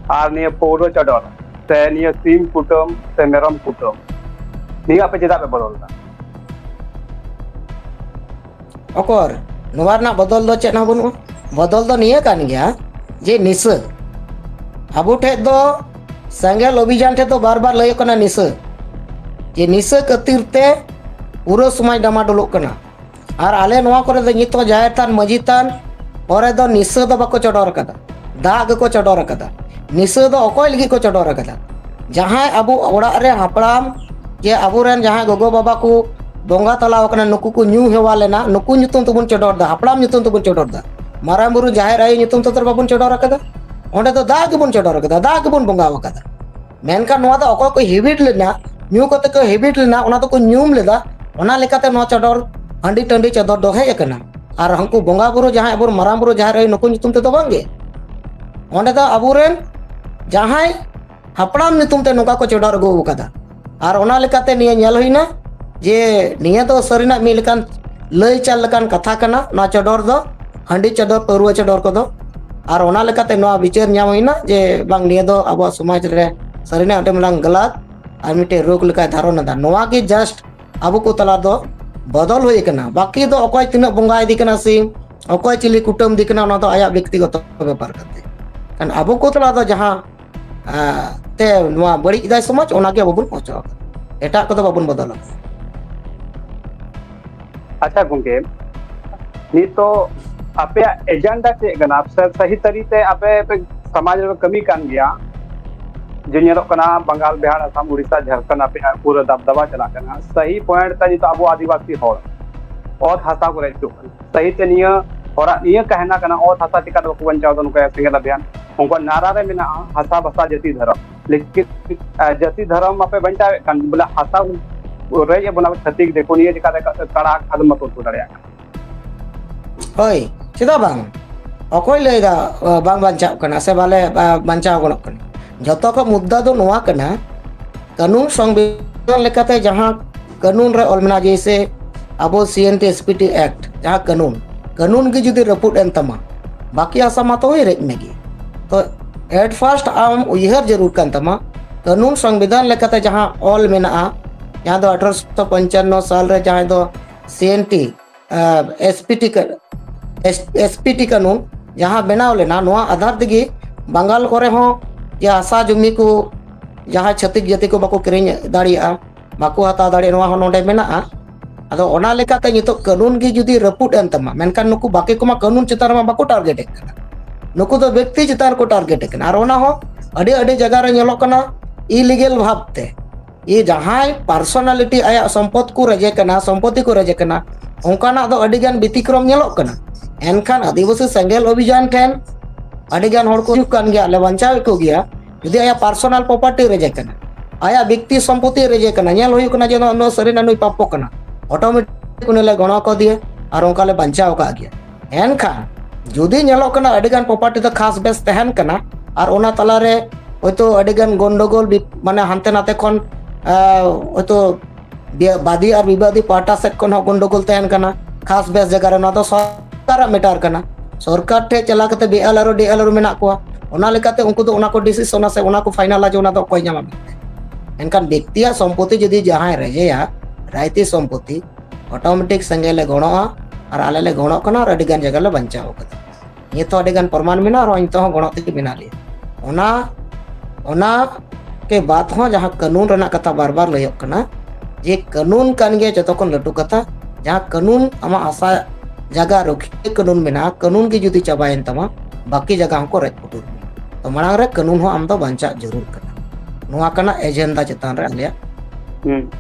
ᱟᱨ ᱱᱤᱭᱟᱹ ᱯᱟᱹᱣᱨᱟᱹ ᱪᱚᱰᱚᱨ ᱥᱮ ᱱᱤᱭᱟᱹ ᱥᱤᱢ ᱠᱩᱴᱟᱹᱢ ᱥᱮ ᱢᱮᱨᱚᱢ ᱠᱩᱴᱟᱹᱢ, ᱱᱤᱭᱟᱹ ᱟᱯᱮ ᱪᱮᱫᱟᱜ ᱯᱮ ᱵᱚᱫᱚᱞ ᱮᱫᱟ? ᱚᱠᱚᱨ, ᱱᱚᱣᱟ ᱨᱮᱱᱟᱜ ᱵᱚᱫᱚᱞ ᱫᱚ ᱪᱮᱫ ᱦᱚᱸ ᱵᱟᱹᱱᱩᱜᱼᱟ᱾ ᱵᱚᱫᱚᱞ ᱫᱚ ᱱᱤᱭᱟᱹ ᱠᱟᱱ ᱜᱮᱭᱟ ᱡᱮ ᱱᱤᱥᱟᱹ, ᱟᱵᱚ ᱴᱷᱮᱡ ᱫᱚ ᱥᱮᱸᱜᱮᱞ ᱚᱵᱷᱤᱡᱟᱱ ᱴᱷᱮᱡ ᱫᱚ ᱵᱟᱨ ᱵᱟᱨ ᱞᱟᱹᱭᱚᱜ ᱠᱟᱱᱟ ᱱᱤᱥᱟᱹ, ᱡᱮ ᱱᱤᱥᱟᱹ ᱠᱷᱟᱹᱛᱤᱨ ᱛᱮ ᱯᱩᱨᱟᱹ ᱥᱚᱢᱟᱡᱽ ᱰᱟᱢᱟᱰᱳᱞᱚᱜ ᱠᱟᱱᱟ᱾ ᱟᱨ ᱟᱞᱮ ᱱᱚᱣᱟ ᱠᱚᱨᱮ ᱫᱚ ᱱᱤᱛ ᱦᱚᱸ ᱡᱟᱦᱮᱨ ᱛᱷᱟᱱ, ᱢᱟᱹᱡᱷᱤ ᱛᱷᱟᱱ ᱠᱚᱨᱮ ᱫᱚ ᱱᱤᱥᱟᱹ ᱫᱚ ᱵᱟᱠᱚ ᱪᱚᱰᱚᱨ ᱟᱠᱟᱫᱟ, ᱫᱟᱜ ᱜᱮᱠᱚ ᱪᱚᱰᱚᱨ ᱟᱠᱟᱫᱟ᱾ ᱱᱤᱥᱟᱹ ᱫᱚ ᱚᱠᱚᱭ ᱞᱟᱹᱜᱤᱫ ᱠᱚ ᱪᱚᱰᱚᱨ ᱟᱠᱟᱫᱟ? ᱡᱟᱦᱟᱸᱭ ᱟᱵᱚ ᱚᱲᱟᱜ ᱨᱮ ᱦᱟᱯᱲᱟᱢ, ᱡᱮ ᱟᱵᱚᱨᱮᱱ ᱡᱟᱦᱟᱸᱭ ᱜᱚᱜᱚ ᱵᱟᱵᱟ ᱠᱚ ᱵᱚᱸᱜᱟ ᱛᱟᱞᱟ ᱟᱠᱟᱱᱟ, ᱱᱩᱠᱩ ᱠᱚ ᱧᱩ ᱦᱮᱣᱟ ᱞᱮᱱᱟ, ᱱᱩᱠᱩ ᱧᱩᱛᱩᱢ ᱛᱮᱵᱚᱱ ᱪᱚᱰᱚᱨ ᱫᱟ, ᱦᱟᱯᱲᱟᱢ ᱧᱩᱛᱩᱢ ᱛᱮᱵᱚᱱ ᱪᱚᱰᱚᱨ ᱫᱟ᱾ ᱢᱟᱨᱟᱝ ᱵᱩᱨᱩ ᱡᱟᱦᱮᱨ ᱟᱭᱳ ᱧᱩᱛᱩᱢ ᱛᱮᱫᱚ ᱵᱟᱵᱚᱱ ᱪᱚᱰᱚᱨ ᱟᱠᱟᱫᱟ᱾ ᱚᱸᱰᱮ ᱫᱚ ᱫᱟᱜ ᱜᱮᱵᱚᱱ ᱪᱚᱰᱚᱨ ᱟᱠᱟᱫᱟ, ᱫᱟᱜ ᱜᱮᱵᱚᱱ ᱵᱚᱸᱜᱟ ᱟᱠᱟᱫᱟ᱾ ᱢᱮᱱᱠᱷᱟᱱ ᱱᱚᱣᱟ ᱫᱚ ᱚᱠᱚᱭ ᱠᱚ ᱦᱮᱵᱤᱴ ᱞᱮᱱᱟ, ᱧᱩ ᱠᱟᱛᱮ ᱠᱚ ᱦᱮᱵᱤᱴ ᱞᱮᱱᱟ, ᱚᱱᱟ ᱫᱚᱠᱚ ᱧᱩᱢ ᱞᱮᱫᱟ, ᱚᱱᱟ ᱞᱮᱠᱟᱛᱮ ᱱᱚᱣᱟ ᱪᱚᱰᱚᱨ, ᱦᱟᱺᱰᱤ ᱴᱟᱺᱰᱤ ᱪᱚᱰᱚᱨ ᱫᱚ ᱦᱮᱡ ᱟᱠᱟᱱᱟ᱾ ᱟᱨ ᱦᱟᱹᱱᱠᱩ ᱵᱚᱸᱜᱟ ᱵᱩᱨᱩ, ᱡᱟᱦᱟᱸᱭ ᱟᱵᱚ ᱢᱟᱨᱟᱝ ᱵᱩᱨᱩ ᱡᱟᱦᱮᱨ ᱟᱭᱳ, ᱱᱩᱠᱩ ᱧᱩᱛᱩᱢ ᱛᱮᱫᱚ ᱵᱟᱝᱜᱮ᱾ ᱚᱸᱰᱮ ᱫᱚ ᱟᱵᱚᱨᱮᱱ ᱡᱟᱦᱟᱸᱭ ᱦᱟᱯᱲᱟᱢ ᱧᱩᱛᱩᱢ ᱛᱮ ᱱᱚᱝᱠᱟ ᱠᱚ ᱪᱚᱰᱚᱨ ᱟᱹᱜᱩ ᱟᱠᱟᱫᱟ᱾ ᱟᱨ ᱚᱱᱟ ᱞᱮᱠᱟᱛᱮ ᱱᱤᱭᱟᱹ ᱧᱮᱞ ᱦᱩᱭᱱᱟ ᱡᱮ ᱱᱤᱭᱟᱹ ᱫᱚ ᱥᱟᱹᱨᱤᱱᱟᱜ ᱢᱤᱫ ᱞᱮᱠᱟᱱ ᱞᱟᱹᱭ ᱪᱟᱞ ᱞᱮᱠᱟᱱ ᱠᱟᱛᱷᱟ ᱠᱟᱱᱟ, ᱱᱚᱣᱟ ᱪᱚᱰᱚᱨ ᱫᱚ, ᱦᱟᱺᱰᱤ ᱪᱚᱰᱚᱨ, ᱯᱟᱹᱨᱣᱟᱹ ᱪᱚᱰᱚᱨ ᱠᱚᱫᱚ᱾ ᱟᱨ ᱚᱱᱟ ᱞᱮᱠᱟᱛᱮ ᱱᱚᱣᱟ ᱵᱤᱪᱟᱹᱨ ᱧᱟᱢ ᱦᱩᱭᱱᱟ ᱡᱮ ᱵᱟᱝ, ᱱᱤᱭᱟᱹ ᱫᱚ ᱟᱵᱚᱣᱟᱜ ᱥᱚᱢᱟᱡᱽ ᱨᱮ ᱥᱟᱹᱨᱤᱱᱟᱜ ᱟᱹᱰᱤ ᱢᱟᱨᱟᱝ ᱜᱟᱞᱟᱛ ᱟᱨ ᱢᱤᱫᱴᱮᱱ ᱨᱳᱜᱽ ᱞᱮᱠᱟᱭ ᱫᱷᱟᱨᱚᱱ ᱮᱫᱟ᱾ ᱱᱚᱣᱟ ᱜᱮ just ᱟᱵᱚ ᱠᱚ ᱛᱟᱞᱟ ᱫᱚ ᱵᱚᱫᱚᱞ ᱦᱩᱭ ᱟᱠᱟᱱᱟ᱾ ᱵᱟᱹᱠᱤ ᱫᱚ ᱚᱠᱚᱭ ᱛᱤᱱᱟᱹᱜ ᱵᱚᱸᱜᱟ ᱤᱫᱤ ᱠᱟᱱᱟ ᱥᱤᱢ, ᱚᱠᱚᱭ ᱪᱤᱞᱤ ᱠᱩᱴᱟᱹᱢ ᱤᱫᱤ ᱠᱟᱱᱟ, ᱚᱱᱟ ᱫᱚ ᱟᱭᱟᱜ ᱵᱮᱠᱛᱤᱜᱚᱛᱚ ᱵᱮᱯᱟᱨ ᱠᱟᱛᱮ᱾ ᱠᱷᱟᱱ ᱟᱵᱚ ᱠᱚ ᱛᱟᱞᱟ ᱫᱚ ᱡᱟᱦᱟᱸ, ᱟᱸ, ᱛᱮ ᱱᱚᱣᱟ ᱵᱟᱹᱲᱤᱡ ᱮᱫᱟᱭ ᱥᱚᱢᱟᱡᱽ, ᱚᱱᱟᱜᱮ ᱟᱵᱚ ᱵᱚᱱ ᱚᱪᱚᱜ ᱟᱠᱟᱫᱟ, ᱮᱴᱟᱜ ᱠᱚᱫᱚ ᱵᱟᱵᱚᱱ ᱵᱚᱫᱚᱞ ᱟᱠᱟᱫᱟ᱾ ᱟᱪᱪᱷᱟ ᱜᱚᱝᱠᱮ, ᱱᱤᱛᱚᱜ ᱟᱯᱮᱭᱟᱜ ᱮᱡᱮᱱᱰᱟ ᱪᱮᱫ ᱠᱟᱱᱟ? ᱥᱮ ᱥᱟᱹᱦᱤ ᱛᱟᱹᱨᱤ ᱛᱮ ᱟᱯᱮ, ᱟᱯᱮ ᱥᱚᱢᱟᱡᱽ ᱨᱮ ᱠᱟᱹᱢᱤ ᱠᱟᱱ ᱜᱮᱭᱟ, ᱡᱮ ᱧᱮᱞᱚᱜ ᱠᱟᱱᱟ ᱵᱟᱝᱜᱟᱞ, ᱵᱤᱦᱟᱨ, ᱟᱥᱟᱢ, ᱩᱲᱤᱥᱥᱟ, ᱡᱷᱟᱲᱠᱷᱚᱸᱰ ᱟᱯᱮᱭᱟᱜ ᱯᱩᱨᱟᱹ ᱫᱟᱵᱫᱟᱵᱟ ᱪᱟᱞᱟᱜ ᱠᱟᱱᱟ᱾ ᱥᱟᱹᱦᱤ ᱯᱚᱭᱮᱱᱴ ᱛᱮ ᱱᱤᱛᱚᱜ ᱟᱵᱚ ᱟᱹᱫᱤᱵᱟᱹᱥᱤ ᱦᱚᱲ ᱚᱛ ᱦᱟᱥᱟ ᱠᱚ ᱨᱮᱡ ᱦᱚᱪᱚᱜ ᱠᱟᱱᱟ᱾ ᱥᱟᱹᱦᱤ ᱛᱮ ᱱᱤᱭᱟᱹ ᱦᱚᱨᱟ, ᱱᱤᱭᱟᱹ ᱠᱟᱦᱱᱟ ᱠᱟᱱᱟ, ᱚᱛ ᱦᱟᱥᱟ ᱪᱤᱠᱟᱹᱛᱮ ᱵᱟᱠᱚ ᱵᱟᱧᱪᱟᱣ ᱮᱫᱟ, ᱱᱚᱝᱠᱟ ᱥᱮᱸᱜᱮᱞ ᱟᱵᱷᱤᱭᱟᱱ᱾ ᱩᱱᱠᱩᱣᱟᱜ ᱱᱟᱨᱟ ᱨᱮ ᱢᱮᱱᱟᱜᱼᱟ ᱦᱟᱥᱟ ᱵᱷᱟᱥᱟ ᱡᱟᱹᱛᱤ ᱫᱷᱚᱨᱚᱢ, ᱞᱮᱠᱤᱱ ᱟᱨ ᱡᱟᱹᱛᱤ ᱫᱷᱚᱨᱚᱢ ᱢᱟᱯᱮ ᱵᱟᱧᱪᱟᱣᱮᱫ ᱠᱟᱱ, ᱵᱚᱞᱮ ᱦᱟᱥᱟ ᱨᱮᱡ ᱮᱫ ᱵᱚᱱᱟ ᱪᱷᱟᱹᱛᱤᱠ ᱫᱤᱠᱩ, ᱱᱤᱭᱟᱹ ᱪᱤᱠᱟᱹᱛᱮ ᱠᱟᱲᱟ ᱠᱷᱟᱫᱽ ᱢᱟᱠᱚ ᱩᱛᱩ ᱫᱟᱲᱮᱭᱟᱜ ᱠᱟᱱᱟ᱾ ᱦᱳᱭ, ᱪᱮᱫᱟᱜ ᱵᱟᱝ? ᱚᱠᱚᱭ ᱞᱟᱹᱭᱫᱟ ᱵᱟᱝ ᱵᱟᱧᱪᱟᱜ ᱠᱟᱱᱟ ᱥᱮ ᱵᱟᱞᱮ ᱵᱟᱧᱪᱟᱣ ᱜᱟᱱᱚᱜ ᱠᱟᱱᱟ? ᱡᱚᱛᱚ ᱠᱷᱚᱱ ᱢᱩᱫᱽᱫᱟ ᱫᱚ ᱱᱚᱣᱟ ᱠᱟᱱᱟ, ᱠᱟᱹᱱᱩᱱ ᱥᱚᱝᱵᱤᱫᱷᱟᱱ ᱞᱮᱠᱟᱛᱮ ᱡᱟᱦᱟᱸ ᱠᱟᱹᱱᱩᱱ ᱨᱮ ᱚᱞ ᱢᱮᱱᱟᱜᱼᱟ, ᱡᱮᱭᱥᱮ ᱟᱵᱚ C N T S P T act, ᱡᱟᱦᱟᱸ ᱠᱟᱹᱱᱩᱱ, ᱠᱟᱹᱱᱩᱱ ᱜᱮ ᱡᱩᱫᱤ ᱨᱟᱹᱯᱩᱫ ᱮᱱ ᱛᱟᱢᱟ, ᱵᱟᱹᱠᱤ ᱦᱟᱥᱟ ᱢᱟ ᱛᱚ ᱦᱩᱭ ᱨᱮᱡ ᱢᱮᱜᱮ᱾ ᱛᱚ at first ᱟᱢ ᱩᱭᱦᱟᱹᱨ ᱡᱟᱹᱨᱩᱲ ᱠᱟᱱ ᱛᱟᱢᱟ, ᱠᱟᱹᱱᱩᱱ ᱥᱚᱝᱵᱤᱫᱷᱟᱱ ᱞᱮᱠᱟᱛᱮ ᱡᱟᱦᱟᱸ ᱚᱞ ᱢᱮᱱᱟᱜᱼᱟ, ᱡᱟᱦᱟᱸ ᱫᱚ ᱟᱴᱷᱨᱚᱥᱚ ᱯᱚᱧᱪᱟᱱᱱᱚ ᱥᱟᱞ ᱨᱮ ᱡᱟᱦᱟᱸᱭ ᱫᱚ C N T, S P T, S P T ᱠᱟᱹᱱᱩᱱ ᱡᱟᱦᱟᱸ ᱵᱮᱱᱟᱣ ᱞᱮᱱᱟ, ᱱᱚᱣᱟ ᱟᱫᱷᱟᱨ ᱛᱮᱜᱮ ᱵᱟᱝᱜᱟᱞ ᱠᱚᱨᱮ ᱦᱚᱸ ᱡᱮ ᱦᱟᱥᱟ ᱡᱩᱢᱤ ᱠᱚ ᱡᱟᱦᱟᱸ ᱪᱷᱟᱹᱛᱤᱠ ᱡᱟᱹᱛᱤ ᱠᱚ ᱵᱟᱠᱚ ᱠᱤᱨᱤᱧ ᱫᱟᱲᱮᱭᱟᱜᱼᱟ, ᱵᱟᱠᱚ ᱦᱟᱛᱟᱣ ᱫᱟᱲᱮᱭᱟᱜᱼᱟ, ᱱᱚᱣᱟ ᱦᱚᱸ ᱱᱚᱰᱮ ᱢᱮᱱᱟᱜᱼᱟ᱾ ᱟᱫᱚ ᱚᱱᱟ ᱞᱮᱠᱟᱛᱮ ᱱᱤᱛᱚᱜ ᱠᱟᱹᱱᱩᱱ ᱜᱮ ᱡᱩᱫᱤ ᱨᱟᱹᱯᱩᱫ ᱮᱱ ᱛᱟᱢᱟ, ᱢᱮᱱᱠᱷᱟᱱ ᱱᱩᱠᱩ ᱵᱟᱹᱠᱤ ᱠᱚᱢᱟ ᱠᱟᱹᱱᱩᱱ ᱪᱮᱛᱟᱱ ᱨᱮᱢᱟ ᱵᱟᱠᱚ ᱴᱟᱨᱜᱮᱴ ᱮᱫ ᱠᱟᱱᱟ, ᱱᱩᱠᱩ ᱫᱚ ᱵᱮᱠᱛᱤ ᱪᱮᱛᱟᱱ ᱨᱮᱠᱚ ᱴᱟᱨᱜᱮᱴ ᱠᱟᱱᱟ᱾ ᱟᱨ ᱚᱱᱟ ᱦᱚᱸ ᱟᱹᱰᱤ ᱟᱹᱰᱤ ᱡᱟᱭᱜᱟ ᱨᱮ ᱧᱮᱞᱚᱜ ᱠᱟᱱᱟ ᱤᱞᱤᱜᱮᱞ ᱵᱷᱟᱵᱽ ᱛᱮ᱾ ᱡᱟᱦᱟᱸᱭ ᱯᱟᱨᱥᱚᱱᱟᱞᱤᱴᱤ ᱟᱭᱟᱜ ᱥᱚᱢᱯᱚᱫ ᱠᱚ ᱨᱮᱡᱮ ᱠᱟᱱᱟ, ᱥᱚᱢᱯᱚᱛᱤ ᱠᱚ ᱨᱮᱡᱮ ᱠᱟᱱᱟ, ᱚᱱᱠᱟᱱᱟᱜ ᱫᱚ ᱟᱹᱰᱤ ᱜᱟᱱ ᱵᱤᱛᱤᱠᱨᱚᱢ ᱧᱮᱞᱚᱜ ᱠᱟᱱᱟ᱾ ᱮᱱᱠᱷᱟᱱ ᱟᱹᱫᱤᱵᱟᱹᱥᱤ ᱥᱮᱸᱜᱮᱞ ᱚᱵᱷᱤᱡᱟᱱ ᱴᱷᱮᱱ ᱟᱹᱰᱤ ᱜᱟᱱ ᱦᱚᱲ ᱠᱚ ᱦᱤᱡᱩᱜ ᱠᱟᱱ ᱜᱮᱭᱟ, ᱟᱞᱮ ᱵᱟᱧᱪᱟᱣᱮᱫ ᱠᱚ ᱜᱮᱭᱟ᱾ ᱡᱩᱫᱤ ᱟᱭᱟᱜ ᱯᱟᱨᱥᱚᱱᱟᱞ ᱯᱨᱚᱯᱟᱨᱴᱤ ᱨᱮᱡᱮ ᱠᱟᱱᱟ, ᱟᱭᱟᱜ ᱵᱮᱠᱛᱤ ᱥᱚᱢᱯᱚᱛᱤ ᱨᱮᱡᱮ ᱠᱟᱱᱟ, ᱧᱮᱞ ᱦᱩᱭᱩᱜ ᱠᱟᱱᱟ ᱡᱮ ᱱᱚᱣᱟ ᱥᱟᱹᱨᱤᱱᱟᱜ ᱱᱩᱭ ᱯᱟᱯᱚ ᱠᱟᱱᱟ, ᱚᱴᱳᱢᱮᱴᱤᱠ ᱩᱱᱤ ᱞᱮ ᱜᱚᱲᱚ ᱠᱟᱫᱮᱭᱟ ᱟᱨ ᱚᱱᱠᱟ ᱞᱮ ᱵᱟᱧᱪᱟᱣ ᱟᱠᱟᱫ ᱜᱮᱭᱟ᱾ ᱮᱱᱠᱷᱟᱱ ᱡᱩᱫᱤ ᱧᱮᱞᱚᱜ ᱠᱟᱱᱟ ᱟᱹᱰᱤ ᱜᱟᱱ ᱯᱨᱚᱯᱟᱨᱴᱤ ᱫᱚ ᱠᱷᱟᱥ ᱵᱮᱥ ᱛᱟᱦᱮᱱ ᱠᱟᱱᱟ ᱟᱨ ᱚᱱᱟ ᱛᱟᱞᱟᱨᱮ ᱦᱚᱭᱛᱳ ᱟᱹᱰᱤ ᱜᱟᱱ ᱜᱚᱱᱰᱚᱜᱳᱞ ᱵᱤ-, ᱢᱟᱱᱮ ᱦᱟᱱᱛᱮ ᱱᱟᱛᱮ ᱠᱷᱚᱱ, ᱟᱸ, ᱦᱚᱭᱛᱳ ᱵᱤ-, ᱵᱟᱫᱤ ᱟᱨ ᱵᱤᱵᱟᱫᱤ ᱯᱟᱦᱴᱟ ᱥᱮᱫ ᱠᱷᱚᱱ ᱦᱚᱸ ᱜᱚᱱᱰᱚᱜᱳᱞ ᱛᱟᱦᱮᱱ ᱠᱟᱱᱟ ᱠᱷᱟᱥ ᱵᱮᱥ ᱡᱟᱭᱜᱟ ᱨᱮ, ᱚᱱᱟ ᱫᱚ ᱥᱚᱨᱠᱟᱨᱟᱜ ᱢᱮᱴᱟᱨ ᱠᱟᱱᱟ᱾ ᱥᱚᱨᱠᱟᱨ ᱴᱷᱮᱱ ᱪᱟᱞᱟᱣ ᱠᱟᱛᱮ ᱵᱤ ᱮᱞ ᱟᱨ ᱳ, ᱰᱤ ᱮᱞ ᱟᱨ ᱳ ᱢᱮᱱᱟᱜ ᱠᱚᱣᱟ, ᱚᱱᱟ ᱞᱮᱠᱟᱛᱮ ᱩᱱᱠᱩ ᱫᱚ ᱚᱱᱟ ᱠᱚ ᱰᱤᱥᱤᱥᱚᱱᱟ ᱥᱮ ᱚᱱᱟ ᱠᱚ ᱯᱷᱟᱭᱱᱟᱞᱟ ᱡᱮ ᱚᱱᱟ ᱫᱚ ᱚᱠᱚᱭ ᱧᱟᱢᱟ᱾ ᱮᱱᱠᱷᱟᱱ ᱵᱮᱠᱛᱤᱭᱟᱜ ᱥᱚᱢᱯᱚᱛᱤ ᱡᱩᱫᱤ ᱡᱟᱦᱟᱸᱭ ᱨᱮᱡᱮᱭᱟ, ᱨᱟᱭᱛᱤ ᱥᱚᱢᱯᱚᱛᱤ, ᱚᱴᱳᱢᱮᱴᱤᱠ ᱥᱮᱸᱜᱮᱞ ᱞᱮ ᱜᱚᱲᱚᱜᱼᱟ ᱟᱨ ᱟᱞᱮ ᱞᱮ ᱜᱚᱲᱚᱜ ᱠᱟᱱᱟ ᱟᱨ ᱟᱹᱰᱤ ᱜᱟᱱ ᱡᱟᱭᱜᱟ ᱞᱮ ᱵᱟᱧᱪᱟᱣ ᱠᱟᱫᱟ᱾ ᱱᱤᱭᱟᱹ ᱛᱚ ᱟᱹᱰᱤ ᱜᱟᱱ ᱯᱨᱚᱢᱟᱱ ᱢᱮᱱᱟᱜᱼᱟ ᱟᱨ ᱱᱤᱛᱚᱜ ᱦᱚᱸ ᱜᱚᱲᱚ ᱛᱮᱜᱮ ᱢᱮᱱᱟᱜ ᱞᱮᱭᱟ᱾ ᱚᱱᱟ, ᱚᱱᱟ ᱠᱮ ᱵᱟᱫ ᱦᱚᱸ ᱡᱟᱦᱟᱸ ᱠᱟᱹᱱᱩᱱ ᱨᱮᱱᱟᱜ ᱠᱟᱛᱷᱟ ᱵᱟᱨ ᱵᱟᱨ ᱞᱟᱹᱭᱚᱜ ᱠᱟᱱᱟ, ᱡᱮ ᱠᱟᱹᱱᱩᱱ ᱠᱟᱱ ᱜᱮᱭᱟ ᱡᱚᱛᱚ ᱠᱷᱚᱱ ᱞᱟᱹᱴᱩ ᱠᱟᱛᱷᱟ᱾ ᱡᱟᱦᱟᱸ ᱠᱟᱹᱱᱩᱱ ᱟᱢᱟᱜ ᱦᱟᱥᱟ ᱡᱟᱭᱜᱟ ᱨᱩᱠᱷᱤᱭᱟᱹ ᱠᱟᱹᱱᱩᱱ ᱢᱮᱱᱟᱜᱼᱟ, ᱠᱟᱹᱱᱩᱱ ᱜᱮ ᱡᱩᱫᱤ ᱪᱟᱵᱟᱭᱮᱱ ᱛᱟᱢᱟ, ᱵᱟᱹᱠᱤ ᱡᱟᱭᱜᱟ ᱦᱚᱸᱠᱚ ᱨᱮᱡ ᱯᱩᱴᱩᱨ ᱢᱮᱭᱟ᱾ ᱛᱚ ᱢᱟᱲᱟᱝ ᱨᱮ ᱠᱟᱹᱱᱩᱱ ᱦᱚᱸ ᱟᱢ ᱫᱚ ᱵᱟᱧᱪᱟᱜ ᱡᱟᱹᱨᱩᱲ ᱠᱟᱱᱟ᱾ ᱱᱚᱣᱟ ᱠᱟᱱᱟ ᱮᱡᱮᱱᱰᱟ ᱪᱮᱛᱟᱱ ᱨᱮ ᱟᱞᱮᱭᱟᱜ᱾ ᱦᱩᱸ᱾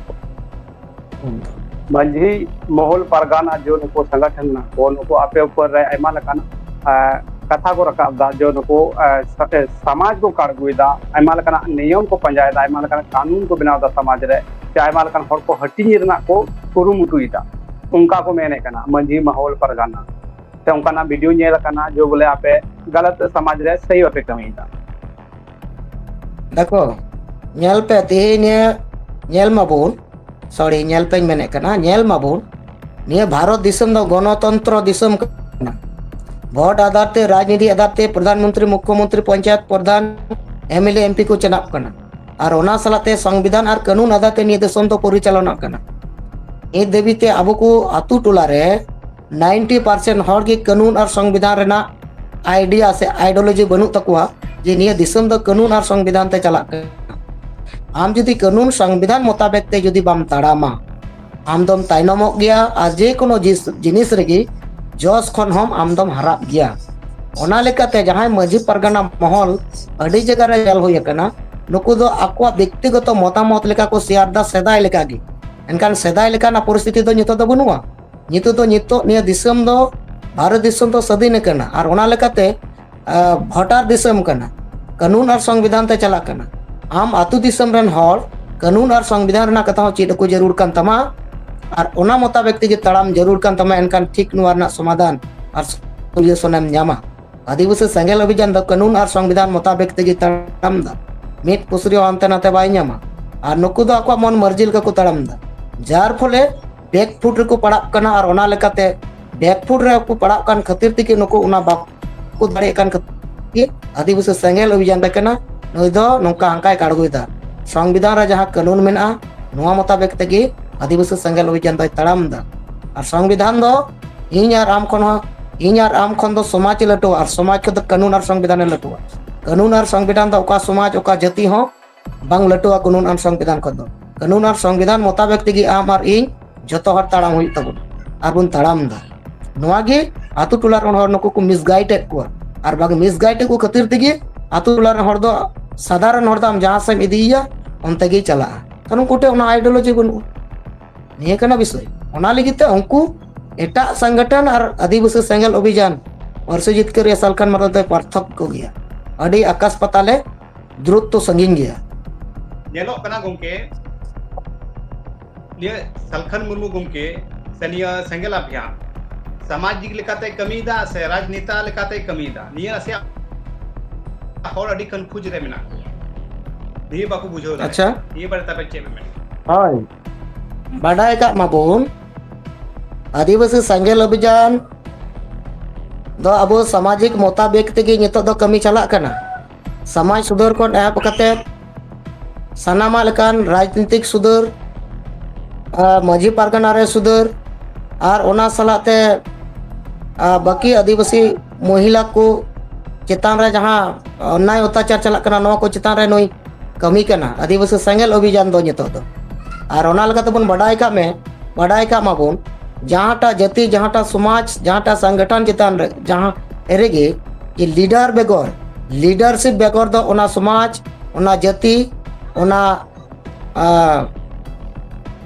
ᱢᱟᱹᱡᱷᱤ ᱢᱚᱦᱚᱞ ᱯᱟᱨᱜᱟᱱᱟ ᱡᱚ ᱱᱩᱠᱩ ᱥᱚᱝᱜᱚᱴᱷᱚᱱ ᱢᱮᱱᱟᱜ ᱠᱚ, ᱱᱩᱠᱩ ᱟᱯᱮ ᱩᱯᱚᱨ ᱨᱮ ᱟᱭᱢᱟ ᱞᱮᱠᱟᱱ, ᱟ, ᱠᱟᱛᱷᱟ ᱠᱚ ᱨᱟᱠᱟᱵ ᱮᱫᱟ, ᱡᱚ ᱱᱩᱠᱩ, ᱟ, ᱥᱟ-, ᱮ, ᱥᱚᱢᱟᱡᱽ ᱠᱚ ᱠᱟᱲᱜᱩᱭᱮᱫᱟ, ᱟᱭᱢᱟ ᱞᱮᱠᱟᱱᱟᱜ ᱱᱤᱭᱚᱢ ᱠᱚ ᱯᱟᱸᱡᱟᱭᱮᱫᱟ, ᱟᱭᱢᱟ ᱞᱮᱠᱟᱱ ᱠᱟᱹᱱᱩᱱ ᱠᱚ ᱵᱮᱱᱟᱣ ᱮᱫᱟ ᱥᱚᱢᱟᱡᱽ ᱨᱮ, ᱥᱮ ᱟᱭᱢᱟ ᱞᱮᱠᱟᱱ ᱦᱚᱲ ᱠᱚ ᱦᱟᱹᱴᱤᱧ ᱨᱮᱱᱟᱜ ᱠᱚ ᱠᱩᱨᱩᱢᱩᱴᱩᱭᱮᱫᱟ, ᱚᱱᱠᱟ ᱠᱚ ᱢᱮᱱᱮᱫ ᱠᱟᱱᱟ ᱢᱟᱹᱡᱷᱤ ᱢᱚᱦᱚᱞ ᱯᱟᱨᱜᱟᱱᱟ᱾ ᱥᱮ ᱚᱱᱠᱟᱱᱟᱜ ᱵᱷᱤᱰᱤᱭᱳ ᱧᱮᱞ ᱟᱠᱟᱱᱟ ᱡᱮ ᱵᱚᱞᱮ ᱟᱯᱮ ᱜᱟᱞᱟᱛ ᱥᱚᱢᱟᱡᱽ ᱨᱮ ᱥᱟᱹᱦᱤ ᱵᱟᱯᱮ ᱠᱟᱹᱢᱤᱭᱮᱫᱟ᱾ ᱫᱮᱠᱷᱚ, ᱧᱮᱞ ᱯᱮ, ᱛᱮᱦᱮᱧ ᱧᱮᱞ ᱢᱟᱵᱚᱱ, ᱥᱚᱨᱤ, ᱧᱮᱞ ᱯᱮᱧ ᱢᱮᱱᱮᱫ ᱠᱟᱱᱟ, ᱧᱮᱞ ᱢᱟᱵᱚᱱ, ᱱᱤᱭᱟᱹ ᱵᱷᱟᱨᱚᱛ ᱫᱤᱥᱚᱢ ᱫᱚ ᱜᱚᱱᱚᱛᱚᱱᱛᱨᱚ ᱫᱤᱥᱚᱢ ᱠᱟᱱᱟ᱾ ᱵᱷᱳᱴ ᱟᱫᱷᱟᱨ ᱛᱮ, ᱨᱟᱡᱽᱱᱤᱛᱤ ᱟᱫᱷᱟᱨ ᱛᱮ ᱯᱨᱚᱫᱷᱟᱱ ᱢᱚᱱᱛᱨᱤ, ᱢᱩᱠᱷᱭᱚ ᱢᱚᱱᱛᱨᱤ, ᱯᱚᱧᱪᱟᱭᱮᱛ ᱯᱨᱚᱫᱷᱟᱱ, M L A, M P ᱠᱚ ᱪᱟᱞᱟᱜ ᱠᱟᱱᱟ᱾ ᱟᱨ ᱚᱱᱟ ᱥᱟᱞᱟᱜ ᱛᱮ ᱥᱚᱝᱵᱤᱫᱷᱟᱱ ᱟᱨ ᱠᱟᱹᱱᱩᱱ ᱟᱫᱷᱟᱨ ᱛᱮ ᱱᱤᱭᱟᱹ ᱫᱤᱥᱚᱢ ᱫᱚ ᱯᱚᱨᱤᱪᱟᱞᱚᱱᱟᱜ ᱠᱟᱱᱟ᱾ ᱱᱤᱛ ᱫᱷᱟᱹᱵᱤᱡ ᱛᱮ ᱟᱵᱚ ᱠᱚ ᱟᱛᱳ ᱴᱚᱞᱟ ᱨᱮ ᱱᱟᱭᱤᱱᱴᱤ ᱯᱟᱨᱥᱮᱱᱴ ᱦᱚᱲ ᱜᱮ ᱠᱟᱹᱱᱩᱱ ᱟᱨ ᱥᱚᱝᱵᱤᱫᱷᱟᱱ ᱨᱮᱱᱟᱜ ᱟᱭᱰᱤᱭᱟ ᱥᱮ ᱟᱭᱰᱤᱭᱳᱞᱚᱡᱤ ᱵᱟᱹᱱᱩᱜ ᱛᱟᱠᱚᱣᱟ ᱡᱮ ᱱᱤᱭᱟᱹ ᱫᱤᱥᱚᱢ ᱫᱚ ᱠᱟᱹᱱᱩᱱ ᱟᱨ ᱥᱚᱝᱵᱤᱫᱷᱟᱱ ᱛᱮ ᱪᱟᱞᱟᱜ ᱠᱟᱱᱟ᱾ ᱟᱢ ᱡᱩᱫᱤ ᱠᱟᱹᱱᱩᱱ ᱥᱚᱝᱵᱤᱫᱷᱟᱱ ᱢᱚᱛᱟᱵᱮᱠ ᱛᱮ ᱡᱩᱫᱤ ᱵᱟᱢ ᱛᱟᱲᱟᱢᱟ, ᱟᱢ ᱫᱚᱢ ᱛᱟᱭᱱᱚᱢᱚᱜ ᱜᱮᱭᱟ ᱟᱨ ᱡᱮ ᱠᱳᱱᱳ ᱡᱤᱥ-, ᱡᱤᱱᱤᱥ ᱨᱮᱜᱮ ᱡᱚᱥ ᱠᱷᱚᱱ ᱦᱚᱸᱢ ᱟᱢ ᱫᱚᱢ ᱦᱟᱨᱟᱜ ᱜᱮᱭᱟ᱾ ᱚᱱᱟ ᱞᱮᱠᱟᱛᱮ ᱡᱟᱦᱟᱸᱭ ᱢᱟᱹᱡᱷᱤ ᱯᱟᱨᱜᱟᱱᱟ ᱢᱚᱦᱚᱞ ᱟᱹᱰᱤ ᱡᱟᱭᱜᱟ ᱨᱮ ᱧᱮᱞ ᱦᱩᱭ ᱟᱠᱟᱱᱟ, ᱱᱩᱠᱩ ᱫᱚ ᱟᱠᱚᱣᱟᱜ ᱵᱮᱠᱛᱤᱜᱚᱛᱚ ᱢᱚᱛᱟᱢᱚᱛ ᱞᱮᱠᱟ ᱠᱚ ᱥᱮᱭᱟᱨ ᱫᱟ ᱥᱮᱫᱟᱭ ᱞᱮᱠᱟᱜᱮ᱾ ᱮᱱᱠᱷᱟᱱ ᱥᱮᱫᱟᱭ ᱞᱮᱠᱟᱱᱟᱜ ᱯᱚᱨᱤᱥᱛᱷᱤᱛᱤ ᱫᱚ ᱱᱤᱛᱚᱜ ᱫᱚ ᱵᱟᱹᱱᱩᱜᱼᱟ᱾ ᱱᱤᱛᱚᱜ ᱫᱚ, ᱱᱤᱛᱚᱜ ᱱᱤᱭᱟᱹ ᱫᱤᱥᱚᱢ ᱫᱚ ᱵᱷᱟᱨᱚᱛ ᱫᱤᱥᱚᱢ ᱫᱚ ᱥᱟᱹᱫᱷᱤᱱ ᱟᱠᱟᱱᱟ ᱟᱨ ᱚᱱᱟ ᱞᱮᱠᱟᱛᱮ, ᱟᱸ, ᱵᱷᱳᱴᱟᱨ ᱫᱤᱥᱚᱢ ᱠᱟᱱᱟ, ᱠᱟᱹᱱᱩᱱ ᱟᱨ ᱥᱚᱝᱵᱤᱫᱷᱟᱱ ᱛᱮ ᱪᱟᱞᱟᱜ ᱠᱟᱱᱟ᱾ ᱟᱢ ᱟᱹᱛᱩ ᱫᱤᱥᱚᱢ ᱨᱮᱱ ᱦᱚᱲ ᱠᱟᱹᱱᱩᱱ ᱟᱨ ᱥᱚᱝᱵᱤᱫᱷᱟᱱ ᱨᱮᱱᱟᱜ ᱠᱟᱛᱷᱟ ᱦᱚᱸ ᱪᱮᱫ ᱟᱠᱚ ᱡᱟᱹᱨᱩᱲ ᱠᱟᱱ ᱛᱟᱢᱟ ᱟᱨ ᱚᱱᱟ ᱢᱚᱛᱟᱵᱮᱠ ᱛᱮᱜᱮ ᱛᱟᱲᱟᱢ ᱡᱟᱹᱨᱩᱲ ᱠᱟᱱ ᱛᱟᱢᱟ, ᱮᱱᱠᱷᱟᱱ ᱴᱷᱤᱠ ᱱᱚᱣᱟ ᱨᱮᱱᱟᱜ ᱥᱚᱢᱟᱫᱷᱟᱱ ᱟᱨ solution ᱮᱢ ᱧᱟᱢᱟ᱾ ᱟᱹᱫᱤᱵᱟᱹᱥᱤ ᱥᱮᱸᱜᱮᱞ ᱚᱵᱷᱤᱡᱟᱱ ᱫᱚ ᱠᱟᱹᱱᱩᱱ ᱟᱨ ᱥᱚᱝᱵᱤᱫᱷᱟᱱ ᱢᱚᱛᱟᱵᱮᱠ ᱛᱮᱜᱮ ᱛᱟᱲᱟᱢ ᱫᱟ, ᱢᱤᱫ ᱯᱩᱥᱨᱤ ᱦᱚᱸ ᱦᱟᱱᱛᱮ ᱱᱟᱛᱮ ᱵᱟᱭ ᱧᱟᱢᱟ᱾ ᱟᱨ ᱱᱩᱠᱩ ᱫᱚ ᱟᱠᱚᱣᱟᱜ ᱢᱚᱱ ᱢᱟᱹᱨᱡᱤ ᱞᱮᱠᱟ ᱠᱚ ᱛᱟᱲᱟᱢ ᱫᱟ, ᱡᱟᱨ ᱯᱷᱚᱞᱮ ᱵᱮᱠᱯᱷᱩᱴ ᱨᱮᱠᱚ ᱯᱟᱲᱟᱜ ᱠᱟᱱᱟ᱾ ᱟᱨ ᱚᱱᱟ ᱞᱮᱠᱟᱛᱮ ᱵᱮᱠᱯᱷᱩᱴ ᱨᱮ ᱠᱚ ᱯᱟᱲᱟᱜ ᱠᱟᱱ ᱠᱷᱟᱹᱛᱤᱨ ᱛᱮᱜᱮ ᱱᱩᱠᱩ ᱚᱱᱟ ᱵᱟᱠᱚ ᱫᱟᱲᱮᱭᱟᱜ ᱠᱟᱱ ᱠᱷᱟᱹᱛᱤᱨ ᱜᱮ ᱟᱹᱫᱤᱵᱟᱹᱥᱤ ᱥᱮᱸᱜᱮᱞ ᱚᱵᱷᱤᱡᱟᱱ ᱛᱟᱦᱮᱸ ᱠᱟᱱᱟ, ᱱᱩᱭ ᱫᱚ ᱱᱚᱝᱠᱟ ᱦᱟᱱᱠᱟᱭ ᱠᱟᱲᱜᱩᱭ ᱫᱟ᱾ ᱥᱚᱝᱵᱤᱫᱷᱟᱱ ᱨᱮ ᱡᱟᱦᱟᱸ ᱠᱟᱹᱱᱩᱱ ᱢᱮᱱᱟᱜᱼᱟ, ᱱᱚᱣᱟ ᱢᱚᱛᱟᱵᱮᱠ ᱛᱮᱜᱮ ᱟᱹᱫᱤᱵᱟᱹᱥᱤ ᱥᱮᱸᱜᱮᱞ ᱚᱵᱷᱤᱡᱟᱱ ᱫᱚᱭ ᱛᱟᱲᱟᱢ ᱫᱟ᱾ ᱟᱨ ᱥᱚᱝᱵᱤᱫᱷᱟᱱ ᱫᱚ ᱤᱧ ᱟᱨ ᱟᱢ ᱠᱷᱚᱱ ᱦᱚᱸ, ᱤᱧ ᱟᱨ ᱟᱢ ᱠᱷᱚᱱ ᱫᱚ ᱥᱚᱢᱟᱡᱽ ᱮ ᱞᱟᱹᱴᱩᱣᱟ ᱟᱨ ᱥᱚᱢᱟᱡᱽ ᱠᱷᱚᱱ ᱫᱚ ᱠᱟᱹᱱᱩᱱ ᱟᱨ ᱥᱚᱝᱵᱤᱫᱷᱟᱱ ᱮ ᱞᱟᱹᱴᱩᱣᱟ᱾ ᱠᱟᱹᱱᱩᱱ ᱟᱨ ᱥᱚᱝᱵᱤᱫᱷᱟᱱ ᱫᱚ ᱚᱠᱟ ᱥᱚᱢᱟᱡᱽ, ᱚᱠᱟ ᱡᱟᱹᱛᱤ ᱦᱚᱸ ᱵᱟᱝ ᱞᱟᱹᱴᱩᱣᱟ ᱠᱟᱹᱱᱩᱱ ᱟᱨ ᱥᱚᱝᱵᱤᱫᱷᱟᱱ ᱠᱷᱚᱱ ᱫᱚ᱾ ᱠᱟᱹᱱᱩᱱ ᱟᱨ ᱥᱚᱝᱵᱤᱫᱷᱟᱱ ᱢᱚᱛᱟᱵᱮᱠ ᱛᱮᱜᱮ ᱟᱢ ᱟᱨ ᱤᱧ ᱡᱚᱛᱚ ᱦᱚᱲ ᱛᱟᱲᱟᱢ ᱦᱩᱭᱩᱜ ᱛᱟᱵᱚᱱᱟ ᱟᱨ ᱵᱚᱱ ᱛᱟᱲᱟᱢ ᱫᱟ᱾ ᱱᱚᱣᱟ ᱜᱮ ᱟᱛᱳ ᱴᱚᱞᱟ ᱨᱮᱱ ᱦᱚᱲ ᱱᱩᱠᱩ ᱠᱚ misguide ᱮᱫ ᱠᱚᱣᱟ᱾ ᱟᱨ ᱵᱟᱝ misguide ᱮᱫ ᱠᱚ ᱠᱷᱟᱹᱛᱤᱨ ᱛᱮᱜᱮ ᱟᱛᱳ ᱴᱚᱞᱟ ᱨᱮᱱ ᱦᱚᱲ ᱫᱚ, ᱥᱟᱫᱷᱟᱨᱚᱱ ᱦᱚᱲ ᱫᱚ ᱟᱢ ᱡᱟᱦᱟᱸ ᱥᱮᱫ ᱮᱢ ᱤᱫᱤᱭᱮᱭᱟ, ᱚᱱᱛᱮ ᱜᱮᱭ ᱪᱟᱞᱟᱜᱼᱟ᱾ ᱠᱟᱨᱚᱱ ᱩᱱᱠᱩ ᱴᱷᱮᱱ ᱚᱱᱟ ideology ᱵᱟᱹᱱᱩᱜᱼᱟ᱾ ᱱᱤᱭᱟᱹ ᱠᱟᱱᱟ ᱵᱤᱥᱚᱭ᱾ ᱚᱱᱟ ᱞᱟᱹᱜᱤᱫ ᱛᱮ ᱩᱱᱠᱩ ᱮᱴᱟᱜ ᱥᱚᱝᱜᱚᱴᱷᱚᱱ ᱟᱨ ᱟᱹᱫᱤᱵᱟᱹᱥᱤ ᱥᱮᱸᱜᱮᱞ ᱚᱵᱷᱤᱡᱟᱱ, ᱯᱟᱹᱨᱥᱤ ᱡᱤᱛᱠᱟᱹᱨᱤᱭᱟᱹ ᱥᱟᱞᱠᱷᱟᱱ ᱢᱟᱨᱰᱤ ᱫᱚᱭ ᱯᱟᱨᱛᱷᱚᱠᱠᱚ ᱜᱮᱭᱟ᱾ ᱟᱹᱰᱤ ᱟᱠᱟᱥ ᱯᱟᱛᱟᱞᱮ ᱫᱩᱨᱚᱛᱛᱚ ᱥᱟᱺᱜᱤᱧ ᱜᱮᱭᱟ᱾ ᱧᱮᱞᱚᱜ ᱠᱟᱱᱟ ᱜᱚᱢᱠᱮ, ᱱᱤᱭᱟᱹ ᱥᱟᱞᱠᱷᱟᱱ ᱢᱩᱨᱢᱩ ᱜᱚᱢᱠᱮ ᱥᱮ ᱱᱤᱭᱟᱹ ᱥᱮᱸᱜᱮᱞ ᱚᱵᱷᱤᱭᱟᱱ ᱥᱟᱢᱟᱡᱤᱠ ᱞᱮᱠᱟᱛᱮ ᱠᱟᱹᱢᱤᱭᱮᱫᱟ ᱥᱮ ᱨᱟᱡᱽᱱᱮᱛᱟ ᱞᱮᱠᱟᱛᱮ ᱠᱟᱹᱢᱤᱭᱮᱫᱟ, ᱱᱤᱭᱟᱹ ᱱᱟᱥᱮᱭᱟᱜ ᱦᱚᱲ ᱟᱹᱰᱤ confuse ᱨᱮ ᱢᱮᱱᱟᱜ ᱠᱚᱣᱟ, ᱱᱤᱭᱟᱹ ᱵᱟᱠᱚ ᱵᱩᱡᱷᱟᱹᱣ ᱫᱟᱲᱮᱭᱟᱜ ᱟᱪᱪᱷᱟ᱾ ᱠᱟᱱᱟ᱾ ᱱᱤᱭᱟᱹ ᱵᱟᱨᱮᱛᱮ ᱟᱵᱮᱱ ᱪᱮᱫ ᱵᱮᱱ ᱢᱮᱱᱟ? ᱦᱳᱭ, ᱵᱟᱰᱟᱭ ᱠᱟᱜ ᱢᱟᱵᱚᱱ, ᱟᱹᱫᱤᱵᱟᱹᱥᱤ ᱥᱮᱸᱜᱮᱞ ᱚᱵᱷᱤᱡᱟᱱ ᱫᱚ ᱟᱵᱚ ᱥᱟᱢᱟᱡᱤᱠ ᱢᱚᱛᱟᱵᱮᱠ ᱛᱮᱜᱮ ᱱᱤᱛᱚᱜ ᱫᱚ ᱠᱟᱹᱢᱤ ᱪᱟᱞᱟᱜ ᱠᱟᱱᱟ᱾ ᱥᱚᱢᱟᱡᱽ ᱥᱩᱫᱷᱟᱹᱨ ᱠᱷᱚᱱ ᱮᱦᱚᱵ ᱠᱟᱛᱮ ᱥᱟᱱᱟᱢᱟᱜ ᱞᱮᱠᱟᱱ ᱨᱟᱡᱽᱱᱤᱛᱤᱠ ᱥᱩᱫᱷᱟᱹᱨ, ᱟᱨ ᱢᱟᱹᱡᱷᱤ ᱯᱟᱨᱜᱟᱱᱟ ᱨᱮ ᱥᱩᱫᱷᱟᱹᱨ, ᱟᱨ ᱚᱱᱟ ᱥᱟᱞᱟᱜ ᱛᱮ, ᱟᱨ ᱵᱟᱹᱠᱤ ᱟᱹᱫᱤᱵᱟᱹᱥᱤ ᱢᱚᱦᱤᱞᱟ ᱠᱚ ᱪᱮᱛᱟᱱ ᱨᱮ ᱡᱟᱦᱟᱸ ᱚᱱᱱᱟᱭ ᱚᱛᱛᱟᱪᱟᱨ ᱪᱟᱞᱟᱜ ᱠᱟᱱᱟ, ᱱᱚᱣᱟ ᱠᱚ ᱪᱮᱛᱟᱱ ᱨᱮ ᱱᱩᱭ ᱠᱟᱹᱢᱤ ᱠᱟᱱᱟ ᱟᱹᱫᱤᱵᱟᱹᱥᱤ ᱥᱮᱸᱜᱮᱞ ᱚᱵᱷᱤᱡᱟᱱ ᱫᱚ ᱱᱤᱛᱚᱜ ᱫᱚ᱾ ᱟᱨ ᱚᱱᱟ ᱞᱮᱠᱟ ᱛᱮᱵᱚᱱ ᱵᱟᱰᱟᱭ ᱠᱟᱜ ᱢᱮ, ᱵᱟᱰᱟᱭ ᱠᱟᱜ ᱢᱟᱵᱚᱱ, ᱡᱟᱦᱟᱸᱴᱟᱜ ᱡᱟᱹᱛᱤ, ᱡᱟᱦᱟᱸᱴᱟᱜ ᱥᱚᱢᱟᱡᱽ, ᱡᱟᱦᱟᱸᱴᱟᱜ ᱥᱚᱝᱜᱚᱴᱷᱚᱱ ᱪᱮᱛᱟᱱ ᱨᱮ, ᱡᱟᱦᱟᱸ ᱨᱮᱜᱮ ᱡᱮ ᱞᱤᱰᱟᱨ ᱵᱮᱜᱚᱨ, ᱞᱤᱰᱟᱨᱥᱤᱯ ᱵᱮᱜᱚᱨ ᱫᱚ ᱚᱱᱟ ᱥᱚᱢᱟᱡᱽ, ᱚᱱᱟ ᱡᱟᱹᱛᱤ, ᱚᱱᱟ ᱟᱨ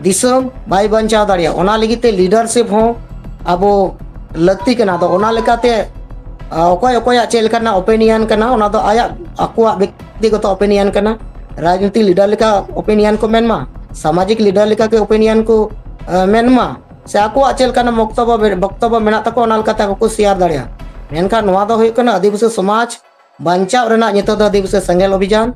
ᱫᱤᱥᱚᱢ ᱵᱟᱭ ᱵᱟᱧᱪᱟᱣ ᱫᱟᱲᱮᱭᱟᱜᱼᱟ᱾ ᱚᱱᱟ ᱞᱟᱹᱜᱤᱫ ᱛᱮ ᱞᱤᱰᱟᱨᱥᱤᱯ ᱦᱚᱸ ᱟᱵᱚ ᱞᱟᱹᱠᱛᱤ ᱠᱟᱱᱟ᱾ ᱟᱫᱚ ᱚᱱᱟ ᱞᱮᱠᱟᱛᱮ, ᱟ, ᱚᱠᱚᱭ ᱚᱠᱚᱭᱟᱜ ᱪᱮᱫ ᱞᱮᱠᱟᱱᱟᱜ ᱚᱯᱤᱱᱤᱭᱚᱱ ᱠᱟᱱᱟ, ᱚᱱᱟ ᱫᱚ ᱟᱭᱟᱜ ᱟᱠᱚᱣᱟᱜ ᱵᱮᱠᱛᱤᱜᱚᱛᱚ ᱚᱯᱤᱱᱤᱭᱚᱱ ᱠᱟᱱᱟ᱾ ᱨᱟᱡᱽᱱᱤᱛᱤ ᱞᱤᱰᱟᱨ ᱞᱮᱠᱟ ᱚᱯᱤᱱᱤᱭᱚᱱ ᱠᱚ ᱢᱮᱱ ᱢᱟ, ᱥᱟᱢᱟᱡᱤᱠ ᱞᱤᱰᱟᱨ ᱞᱮᱠᱟ ᱜᱮ ᱚᱯᱤᱱᱤᱭᱚᱱ ᱠᱚ, ᱟ, ᱢᱮᱱ ᱢᱟ, ᱥᱮ ᱟᱠᱚᱣᱟᱜ ᱪᱮᱫ ᱞᱮᱠᱟᱱᱟᱜ ᱵᱚᱠᱛᱚᱵᱚ, ᱵᱚᱠᱛᱚᱵᱚ ᱢᱮᱱᱟᱜ ᱛᱟᱠᱚᱣᱟ, ᱚᱱᱟ ᱞᱮᱠᱟᱛᱮ ᱟᱠᱚ ᱠᱚ ᱥᱮᱭᱟᱨ ᱫᱟᱲᱮᱭᱟᱜᱼᱟ᱾ ᱢᱮᱱᱠᱷᱟᱱ ᱱᱚᱣᱟ ᱫᱚ ᱦᱩᱭᱩᱜ ᱠᱟᱱᱟ ᱟᱹᱫᱤᱵᱟᱹᱥᱤ ᱥᱚᱢᱟᱡᱽ ᱵᱟᱧᱪᱟᱣ ᱨᱮᱱᱟᱜ ᱱᱤᱛᱚᱜ ᱫᱚ ᱟᱹᱫᱤᱵᱟᱹᱥᱤ ᱥᱮᱸᱜᱮᱞ ᱚᱵᱷᱤᱡᱟᱱ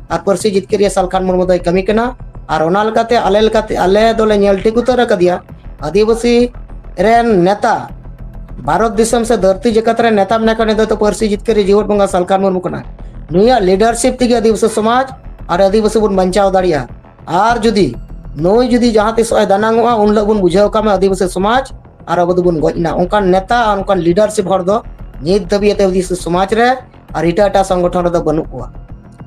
ᱟᱨ ᱯᱟᱹᱨᱥᱤ ᱡᱤᱛᱠᱟᱹᱨᱤᱭᱟᱹ ᱥᱟᱞᱠᱷᱟᱱ ᱢᱩᱨᱢᱩ ᱫᱚᱭ ᱠᱟᱹᱢᱤ ᱠᱟᱱᱟ᱾ ᱟᱨ ᱚᱱᱟ ᱞᱮᱠᱟᱛᱮ ᱟᱞᱮ ᱞᱮᱠᱟᱛᱮ, ᱟᱞᱮ ᱫᱚᱞᱮ ᱧᱮᱞ ᱴᱷᱤᱠ ᱩᱛᱟᱹᱨ ᱟᱠᱟᱫᱮᱭᱟ, ᱟᱹᱫᱤᱵᱟᱹᱥᱤ ᱨᱮᱱ ᱱᱮᱛᱟ, ᱵᱷᱟᱨᱚᱛ ᱫᱤᱥᱚᱢ ᱥᱮ ᱫᱷᱟᱹᱨᱛᱤ ᱡᱟᱠᱟᱛ ᱨᱮᱱ ᱱᱮᱛᱟ ᱢᱮᱱᱟᱭ ᱠᱷᱟᱱ, ᱩᱱᱤ ᱫᱚ ᱯᱟᱹᱨᱥᱤ ᱡᱤᱛᱠᱟᱹᱨᱤᱭᱟᱹ ᱡᱤᱣᱮᱫ ᱵᱚᱸᱜᱟ ᱥᱟᱞᱠᱷᱟᱱ ᱢᱩᱨᱢᱩ ᱠᱟᱱᱟᱭ᱾ ᱱᱩᱭᱟᱜ ᱞᱤᱰᱟᱨᱥᱤᱯ ᱛᱮᱜᱮ ᱟᱹᱫᱤᱵᱟᱹᱥᱤ ᱥᱚᱢᱟᱡᱽ ᱟᱨ ᱟᱹᱫᱤᱵᱟᱹᱥᱤ ᱵᱚᱱ ᱵᱟᱧᱪᱟᱣ ᱫᱟᱲᱮᱭᱟᱜᱼᱟ᱾ ᱟᱨ ᱡᱩᱫᱤ ᱱᱩᱭ ᱡᱩᱫᱤ ᱡᱟᱦᱟᱸ ᱛᱤᱥᱚᱜ ᱮ ᱫᱟᱱᱟᱝᱚᱜᱼᱟ, ᱩᱱ ᱦᱤᱞᱳᱜ ᱵᱚᱱ ᱵᱩᱡᱷᱟᱹᱣ ᱠᱟᱜ ᱢᱟ ᱟᱹᱫᱤᱵᱟᱹᱥᱤ ᱥᱚᱢᱟᱡᱽ ᱟᱨ ᱟᱵᱚ ᱫᱚᱵᱚᱱ ᱜᱚᱡ ᱮᱱᱟ᱾ ᱚᱱᱠᱟᱱ ᱱᱮᱛᱟ ᱟᱨ ᱚᱱᱠᱟᱱ ᱞᱤᱰᱟᱨᱥᱤᱯ ᱦᱚᱲ ᱫᱚ ᱱᱤᱛ ᱫᱷᱟᱹᱵᱤᱡ ᱛᱮ ᱟᱹᱫᱤᱵᱟᱹᱥᱤ ᱥᱚᱢᱟᱡᱽ ᱨᱮ ᱟᱨ ᱮᱴᱟᱜ ᱮᱴᱟᱜ ᱥᱚᱝᱜᱚᱴᱷᱚᱱ ᱨᱮᱫᱚ ᱵᱟᱹᱱᱩᱜ ᱠᱚᱣᱟ᱾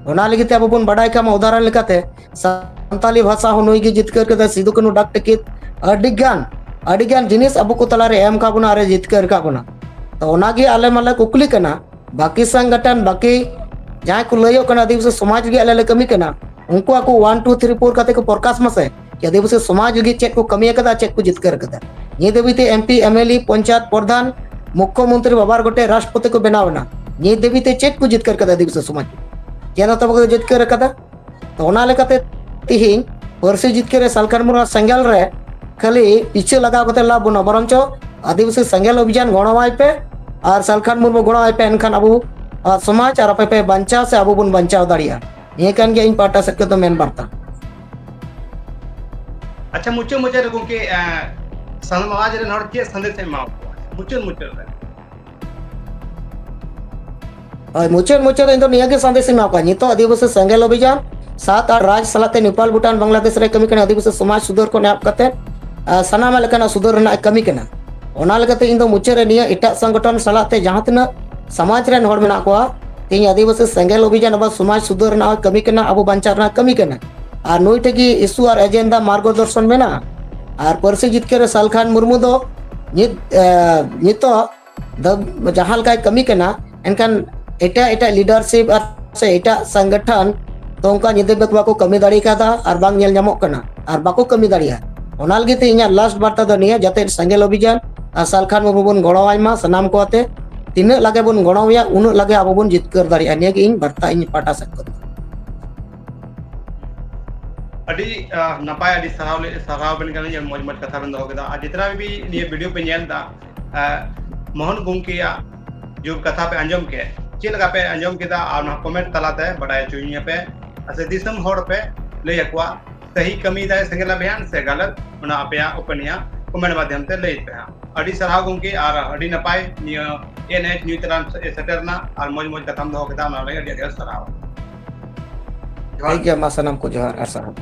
ᱚᱱᱟ ᱞᱟᱹᱜᱤᱫ ᱛᱮ ᱟᱵᱚ ᱵᱚᱱ ᱵᱟᱰᱟᱭ ᱠᱟᱜ ᱢᱟ, ᱩᱫᱟᱦᱚᱨᱚᱱ ᱞᱮᱠᱟᱛᱮ ᱥᱟᱱᱛᱟᱞᱤ ᱵᱷᱟᱥᱟ ᱦᱚᱸ ᱱᱩᱭ ᱜᱮ ᱡᱤᱛᱠᱟᱹᱨ ᱠᱟᱫᱟ, ᱥᱤᱫᱩ ᱠᱟᱹᱱᱦᱩ ᱰᱟᱠ ᱴᱤᱠᱤᱴ ᱟᱹᱰᱤ ᱜᱟᱱ, ᱟᱹᱰᱤ ᱜᱟᱱ ᱡᱤᱱᱤᱥ ᱟᱵᱚ ᱠᱚ ᱛᱟᱞᱟᱨᱮ ᱮᱢ ᱠᱟᱜ ᱵᱚᱱᱟ ᱟᱨ ᱮ ᱡᱤᱛᱠᱟᱹᱨ ᱠᱟᱜ ᱵᱚᱱᱟ᱾ ᱛᱚ ᱚᱱᱟᱜᱮ ᱟᱞᱮ ᱢᱟᱞᱮ ᱠᱩᱠᱞᱤ ᱠᱟᱱᱟ, ᱵᱟᱹᱠᱤ ᱥᱚᱝᱜᱚᱴᱷᱚᱱ, ᱵᱟᱹᱠᱤ ᱡᱟᱦᱟᱸᱭ ᱠᱚ ᱞᱟᱹᱭᱚᱜ ᱠᱟᱱᱟ ᱟᱹᱫᱤᱵᱟᱹᱥᱤ ᱥᱚᱢᱟᱡᱽ ᱞᱟᱹᱜᱤᱫ ᱟᱞᱮ ᱞᱮ ᱠᱟᱹᱢᱤ ᱠᱟᱱᱟ, ᱩᱱᱠᱩ ᱟᱠᱚ one two three four ᱠᱟᱛᱮ ᱠᱚ ᱯᱨᱚᱠᱟᱥ ᱢᱟᱥᱮ ᱡᱮ ᱟᱹᱫᱤᱵᱟᱹᱥᱤ ᱥᱚᱢᱟᱡᱽ ᱞᱟᱹᱜᱤᱫ ᱪᱮᱫ ᱠᱚ ᱠᱟᱹᱢᱤ ᱟᱠᱟᱫᱟ, ᱪᱮᱫ ᱠᱚ ᱡᱤᱛᱠᱟᱹᱨ ᱟᱠᱟᱫᱟ᱾ ᱱᱤᱭᱟᱹ ᱫᱷᱟᱹᱵᱤᱡ ᱛᱮ M P, M L A, panchayat ᱯᱨᱚᱫᱷᱟᱱ, ᱢᱩᱠᱠᱷᱚ ᱢᱚᱱᱛᱨᱤ, ᱵᱟᱵᱟᱨ ᱜᱚᱴᱮᱡ ᱨᱟᱥᱴᱨᱚᱯᱚᱛᱤ ᱠᱚ ᱵᱮᱱᱟᱣ ᱮᱱᱟ, ᱱᱤᱭᱟᱹ ᱫᱷᱟᱹᱵᱤᱡ ᱛᱮ ᱪᱮᱫ ᱠᱚ ᱡᱤᱛᱠᱟᱹᱨ ᱟᱠᱟᱫᱟ ᱟᱹᱫᱤᱵᱟᱹᱥᱤ ᱥᱚᱢᱟᱡᱽ? ᱪᱮᱫ ᱦᱚᱸ ᱛᱚ ᱵᱟᱠᱚ ᱡᱤᱛᱠᱟᱹᱨ ᱟᱠᱟᱫᱟ᱾ ᱛᱚ ᱚᱱᱟ ᱞᱮᱠᱟᱛᱮ ᱛᱤᱦᱤᱧ ᱯᱟᱹᱨᱥᱤ ᱡᱤᱛᱠᱟᱹᱨ ᱨᱮ ᱥᱟᱞᱠᱷᱟᱱ ᱢᱩᱨᱢᱩ ᱥᱮᱸᱜᱮᱞ ᱨᱮ ᱠᱷᱟᱹᱞᱤ ᱯᱤᱪᱷᱟᱹ ᱞᱟᱜᱟᱣ ᱠᱟᱛᱮ ᱞᱟᱵᱷ ᱵᱟᱹᱱᱩᱜᱼᱟ, ᱵᱚᱨᱚᱱᱪᱚ ᱟᱹᱫᱤᱵᱟᱹᱥᱤ ᱥᱮᱸᱜᱮᱞ ᱚᱵᱷᱤᱡᱟᱱ ᱜᱚᱲᱚᱣᱟᱭ ᱯᱮ ᱟᱨ ᱥᱟᱞᱠᱷᱟᱱ ᱢᱩᱨᱢᱩ ᱜᱚᱲᱚᱣᱟᱭ ᱯᱮ, ᱮᱱᱠᱷᱟᱱ ᱟᱵᱚ, ᱟᱨ ᱥᱚᱢᱟᱡᱽ ᱟᱨ ᱟᱯᱮ ᱯᱮ ᱵᱟᱧᱪᱟᱣ ᱥᱮ ᱟᱵᱚ ᱵᱚᱱ ᱵᱟᱧᱪᱟᱣ ᱫᱟᱲᱮᱭᱟᱜᱼᱟ᱾ ᱱᱤᱭᱟᱹ ᱠᱟᱱ ᱜᱮᱭᱟ ᱤᱧ ᱯᱟᱦᱴᱟ ᱥᱮᱫ ᱠᱷᱚᱱ ᱫᱚ ᱢᱮᱱ ᱵᱟᱨᱛᱟ᱾ ᱟᱪᱪᱷᱟ, ᱢᱩᱪᱟᱹᱫ ᱢᱩᱪᱟᱹᱫ ᱨᱮ ᱜᱚᱢᱠᱮ, ᱮᱸ, ᱥᱚᱢᱟᱡᱽ ᱨᱮᱱ ᱦᱚᱲ ᱪᱮᱫ ᱥᱟᱸᱫᱮᱥ ᱮᱢ ᱮᱢᱟ ᱠᱚᱣᱟ? ᱢᱩᱪᱟᱹᱫ ᱢᱩᱪᱟᱹᱫ ᱨᱮ᱾ ᱦᱳᱭ, ᱢᱩᱪᱟᱹᱫ ᱢᱩᱪᱟᱹᱫ ᱨᱮ ᱤᱧ ᱫᱚ ᱱᱤᱭᱟᱹ ᱜᱮ ᱥᱟᱸᱫᱮᱥ ᱤᱧ ᱮᱢᱟ ᱠᱚᱣᱟ, ᱱᱤᱛᱚᱜ ᱟᱹᱫᱤᱵᱟᱹᱥᱤ ᱥᱮᱸᱜᱮᱞ ᱚᱵᱷᱤᱡᱟᱱ ᱥᱟᱛ ᱟᱨ ᱨᱟᱡᱽ ᱥᱟᱞᱟᱜ ᱛᱮ ᱱᱮᱯᱟᱞ, ᱵᱷᱩᱴᱟᱱ, ᱵᱟᱝᱞᱟᱫᱮᱥ ᱨᱮ ᱠᱟᱹᱢᱤ ᱠᱟᱱᱟ ᱟᱹᱫᱤᱵᱟᱹᱥᱤ ᱥᱚᱢᱟᱡᱽ ᱥᱩᱫᱷᱟᱹᱨ ᱠᱷᱚᱱ ᱮᱦᱚᱵ ᱠᱟᱛᱮ, ᱟᱨ ᱥᱟᱱᱟᱢᱟᱜ ᱞᱮᱠᱟᱱᱟᱜ ᱥᱩᱫᱷᱟᱹᱨ ᱨᱮᱱᱟᱜ ᱮ ᱠᱟᱹᱢᱤ ᱠᱟᱱᱟ᱾ ᱚᱱᱟ ᱞᱮᱠᱟᱛᱮ ᱤᱧ ᱫᱚ ᱢᱩᱪᱟᱹᱫ ᱨᱮ ᱱᱤᱭᱟᱹ ᱮᱴᱟᱜ ᱥᱚᱝᱜᱚᱴᱷᱚᱱ ᱥᱟᱞᱟᱜ ᱛᱮ ᱡᱟᱦᱟᱸ ᱛᱤᱱᱟᱹᱜ ᱥᱚᱢᱟᱡᱽ ᱨᱮᱱ ᱦᱚᱲ ᱢᱮᱱᱟᱜ ᱠᱚᱣᱟ, ᱛᱮᱦᱮᱧ ᱟᱹᱫᱤᱵᱟᱹᱥᱤ ᱥᱮᱸᱜᱮᱞ ᱚᱵᱷᱤᱡᱟᱱ ᱟᱵᱚ ᱥᱚᱢᱟᱡᱽ ᱥᱩᱫᱷᱟᱹᱨ ᱨᱮᱱᱟᱜ ᱦᱚᱸ ᱠᱟᱹᱢᱤ ᱠᱟᱱᱟ, ᱟᱵᱚ ᱵᱟᱧᱪᱟᱣ ᱨᱮᱱᱟᱜ ᱠᱟᱹᱢᱤ ᱠᱟᱱᱟ᱾ ᱟᱨ ᱱᱩᱭ ᱴᱷᱮᱱ ᱜᱮ ᱤᱥᱩ ᱟᱨ ᱮᱡᱮᱱᱰᱟ ᱢᱟᱨᱜᱚᱫᱚᱨᱥᱚᱱ ᱢᱮᱱᱟᱜᱼᱟ᱾ ᱟᱨ ᱯᱟᱹᱨᱥᱤ ᱡᱤᱛᱠᱟᱹᱨ ᱨᱮ ᱥᱟᱞᱠᱷᱟᱱ ᱢᱩᱨᱢᱩ ᱫᱚ ᱱᱤᱛ, ᱮ, ᱱᱤᱛᱚᱜ ᱫᱚ ᱡᱟᱦᱟᱸ ᱞᱮᱠᱟᱭ ᱠᱟᱹᱢᱤ ᱠᱟᱱᱟ, ᱮᱱᱠᱷᱟᱱ ᱮᱴᱟᱜ ᱮᱴᱟᱜ ᱞᱤᱰᱟᱨᱥᱤᱯ ᱟᱨ ᱥᱮ ᱮᱴᱟᱜ ᱥᱚᱝᱜᱚᱴᱷᱚᱱ ᱫᱚ ᱚᱱᱠᱟ ᱧᱤᱫᱟᱹ ᱵᱮᱸᱜᱮᱫ ᱵᱟᱠᱚ ᱠᱟᱹᱢᱤ ᱫᱟᱲᱮ ᱠᱟᱫᱟ ᱟᱨ ᱵᱟᱝ ᱧᱮᱞ ᱧᱟᱢᱚᱜ ᱠᱟᱱᱟ ᱟᱨ ᱵᱟᱠᱚ ᱠᱟᱹᱢᱤ ᱫᱟᱲᱮᱭᱟᱜᱼᱟ᱾ ᱚᱱᱟ ᱞᱟᱹᱜᱤᱫ ᱛᱮ ᱤᱧᱟᱹᱜ ᱞᱟᱥᱴ ᱵᱟᱨᱛᱟ ᱫᱚ ᱱᱤᱭᱟᱹ, ᱡᱟᱛᱮ ᱥᱮᱸᱜᱮᱞ ᱚᱵᱷᱤᱡᱟᱱ ᱟᱨ ᱥᱟᱞᱠᱷᱟᱱ ᱵᱟᱹᱵᱩ ᱵᱚᱱ ᱜᱚᱲᱚᱣᱟᱭ ᱢᱟ ᱥᱟᱱᱟᱢ ᱠᱚ ᱟᱛᱮ᱾ ᱛᱤᱱᱟᱹᱜ ᱞᱟᱜᱮ ᱵᱚᱱ ᱜᱚᱲᱚᱣᱟᱭᱟ, ᱩᱱᱟᱹᱜ ᱞᱟᱜᱮ ᱟᱵᱚ ᱵᱚᱱ ᱡᱤᱛᱠᱟᱹᱨ ᱫᱟᱲᱮᱭᱟᱜᱼᱟ᱾ ᱱᱤᱭᱟᱹ ᱜᱮ ᱤᱧ ᱵᱟᱨᱛᱟ ᱤᱧ ᱯᱟᱦᱴᱟ ᱥᱮᱫ ᱠᱷᱚᱱ᱾ ᱟᱹᱰᱤ ᱟᱦ, ᱱᱟᱯᱟᱭ, ᱟᱹᱰᱤ ᱥᱟᱨᱦᱟᱣ ᱞᱮ ᱥᱟᱨᱦᱟᱣ ᱵᱮᱱ ᱠᱟᱱᱟ, ᱢᱚᱡᱽ ᱢᱚᱡᱽ ᱠᱟᱛᱷᱟ ᱵᱮᱱ ᱫᱚᱦᱚ ᱠᱮᱫᱟ᱾ ᱟᱨ ᱡᱮᱛᱱᱟ ᱵᱤ ᱱᱤᱭᱟᱹ ᱵᱷᱤᱰᱤᱭᱳ ᱯᱮ ᱧᱮᱞ ᱮᱫᱟ, ᱟᱦ, ᱢᱳᱦᱚᱱ ᱜᱚᱢᱠᱮᱭᱟᱜ ᱡᱩᱜᱽ ᱠᱟᱛᱷᱟ ᱯᱮ ᱟᱸᱡᱚᱢ ᱠᱮᱫ, ᱪᱮᱫ ᱞᱮᱠᱟ ᱯᱮ ᱟᱸᱡᱚᱢ ᱠᱮᱫᱟ? ᱟᱨ ᱚᱱᱟ ᱠᱚᱢᱮᱱᱴ ᱛᱟᱞᱟᱛᱮ ᱵᱟᱰᱟᱭ ᱦᱚᱪᱚᱧ ᱯᱮ᱾ ᱟᱨ ᱥᱮ ᱫᱤᱥᱚᱢ ᱦᱚᱲ ᱯᱮ ᱞᱟᱹᱭ ᱟᱠᱚᱣᱟ, ᱥᱟᱹᱦᱤ ᱠᱟᱹᱢᱤᱭᱮᱫᱟᱭ ᱥᱮᱸᱜᱮᱞ ᱟᱵᱷᱤᱭᱟᱱ ᱥᱮ ᱜᱟᱞᱟᱛ, ᱚᱱᱟ ᱟᱯᱮᱭᱟᱜ ᱳᱯᱤᱱᱤᱭᱚᱱ ᱠᱚᱢᱮᱱᱴ ᱢᱟᱫᱽᱫᱷᱚᱢ ᱛᱮ ᱞᱟᱹᱭ ᱯᱮ ᱦᱟᱸᱜ᱾ ᱟᱹᱰᱤ ᱥᱟᱨᱦᱟᱣ ᱜᱚᱢᱠᱮ, ᱟᱨ ᱟᱹᱰᱤ ᱱᱟᱯᱟᱭ ᱱᱤᱭᱟᱹ ᱮᱱ ᱮᱪ ᱱᱤᱭᱩᱡᱽ ᱛᱟᱞᱟᱢ ᱥᱮᱴᱮᱨ ᱮᱱᱟ ᱟᱨ ᱢᱚᱡᱽ ᱢᱚᱡᱽ ᱠᱟᱛᱷᱟᱢ ᱫᱚᱦᱚ ᱠᱮᱫᱟ, ᱚᱱᱟ ᱞᱟᱹᱜᱤᱫ ᱟᱹᱰᱤ ᱟᱹᱰᱤ ᱥᱟᱨᱦᱟᱣ᱾ ᱡᱚᱦᱟᱨ᱾ ᱴᱷᱤᱠ ᱜᱮᱭᱟ, ᱢᱟ ᱥᱟᱱᱟᱢ ᱠᱚ ᱡᱚᱦᱟᱨ ᱟᱨ ᱥᱟᱨᱦᱟᱣ᱾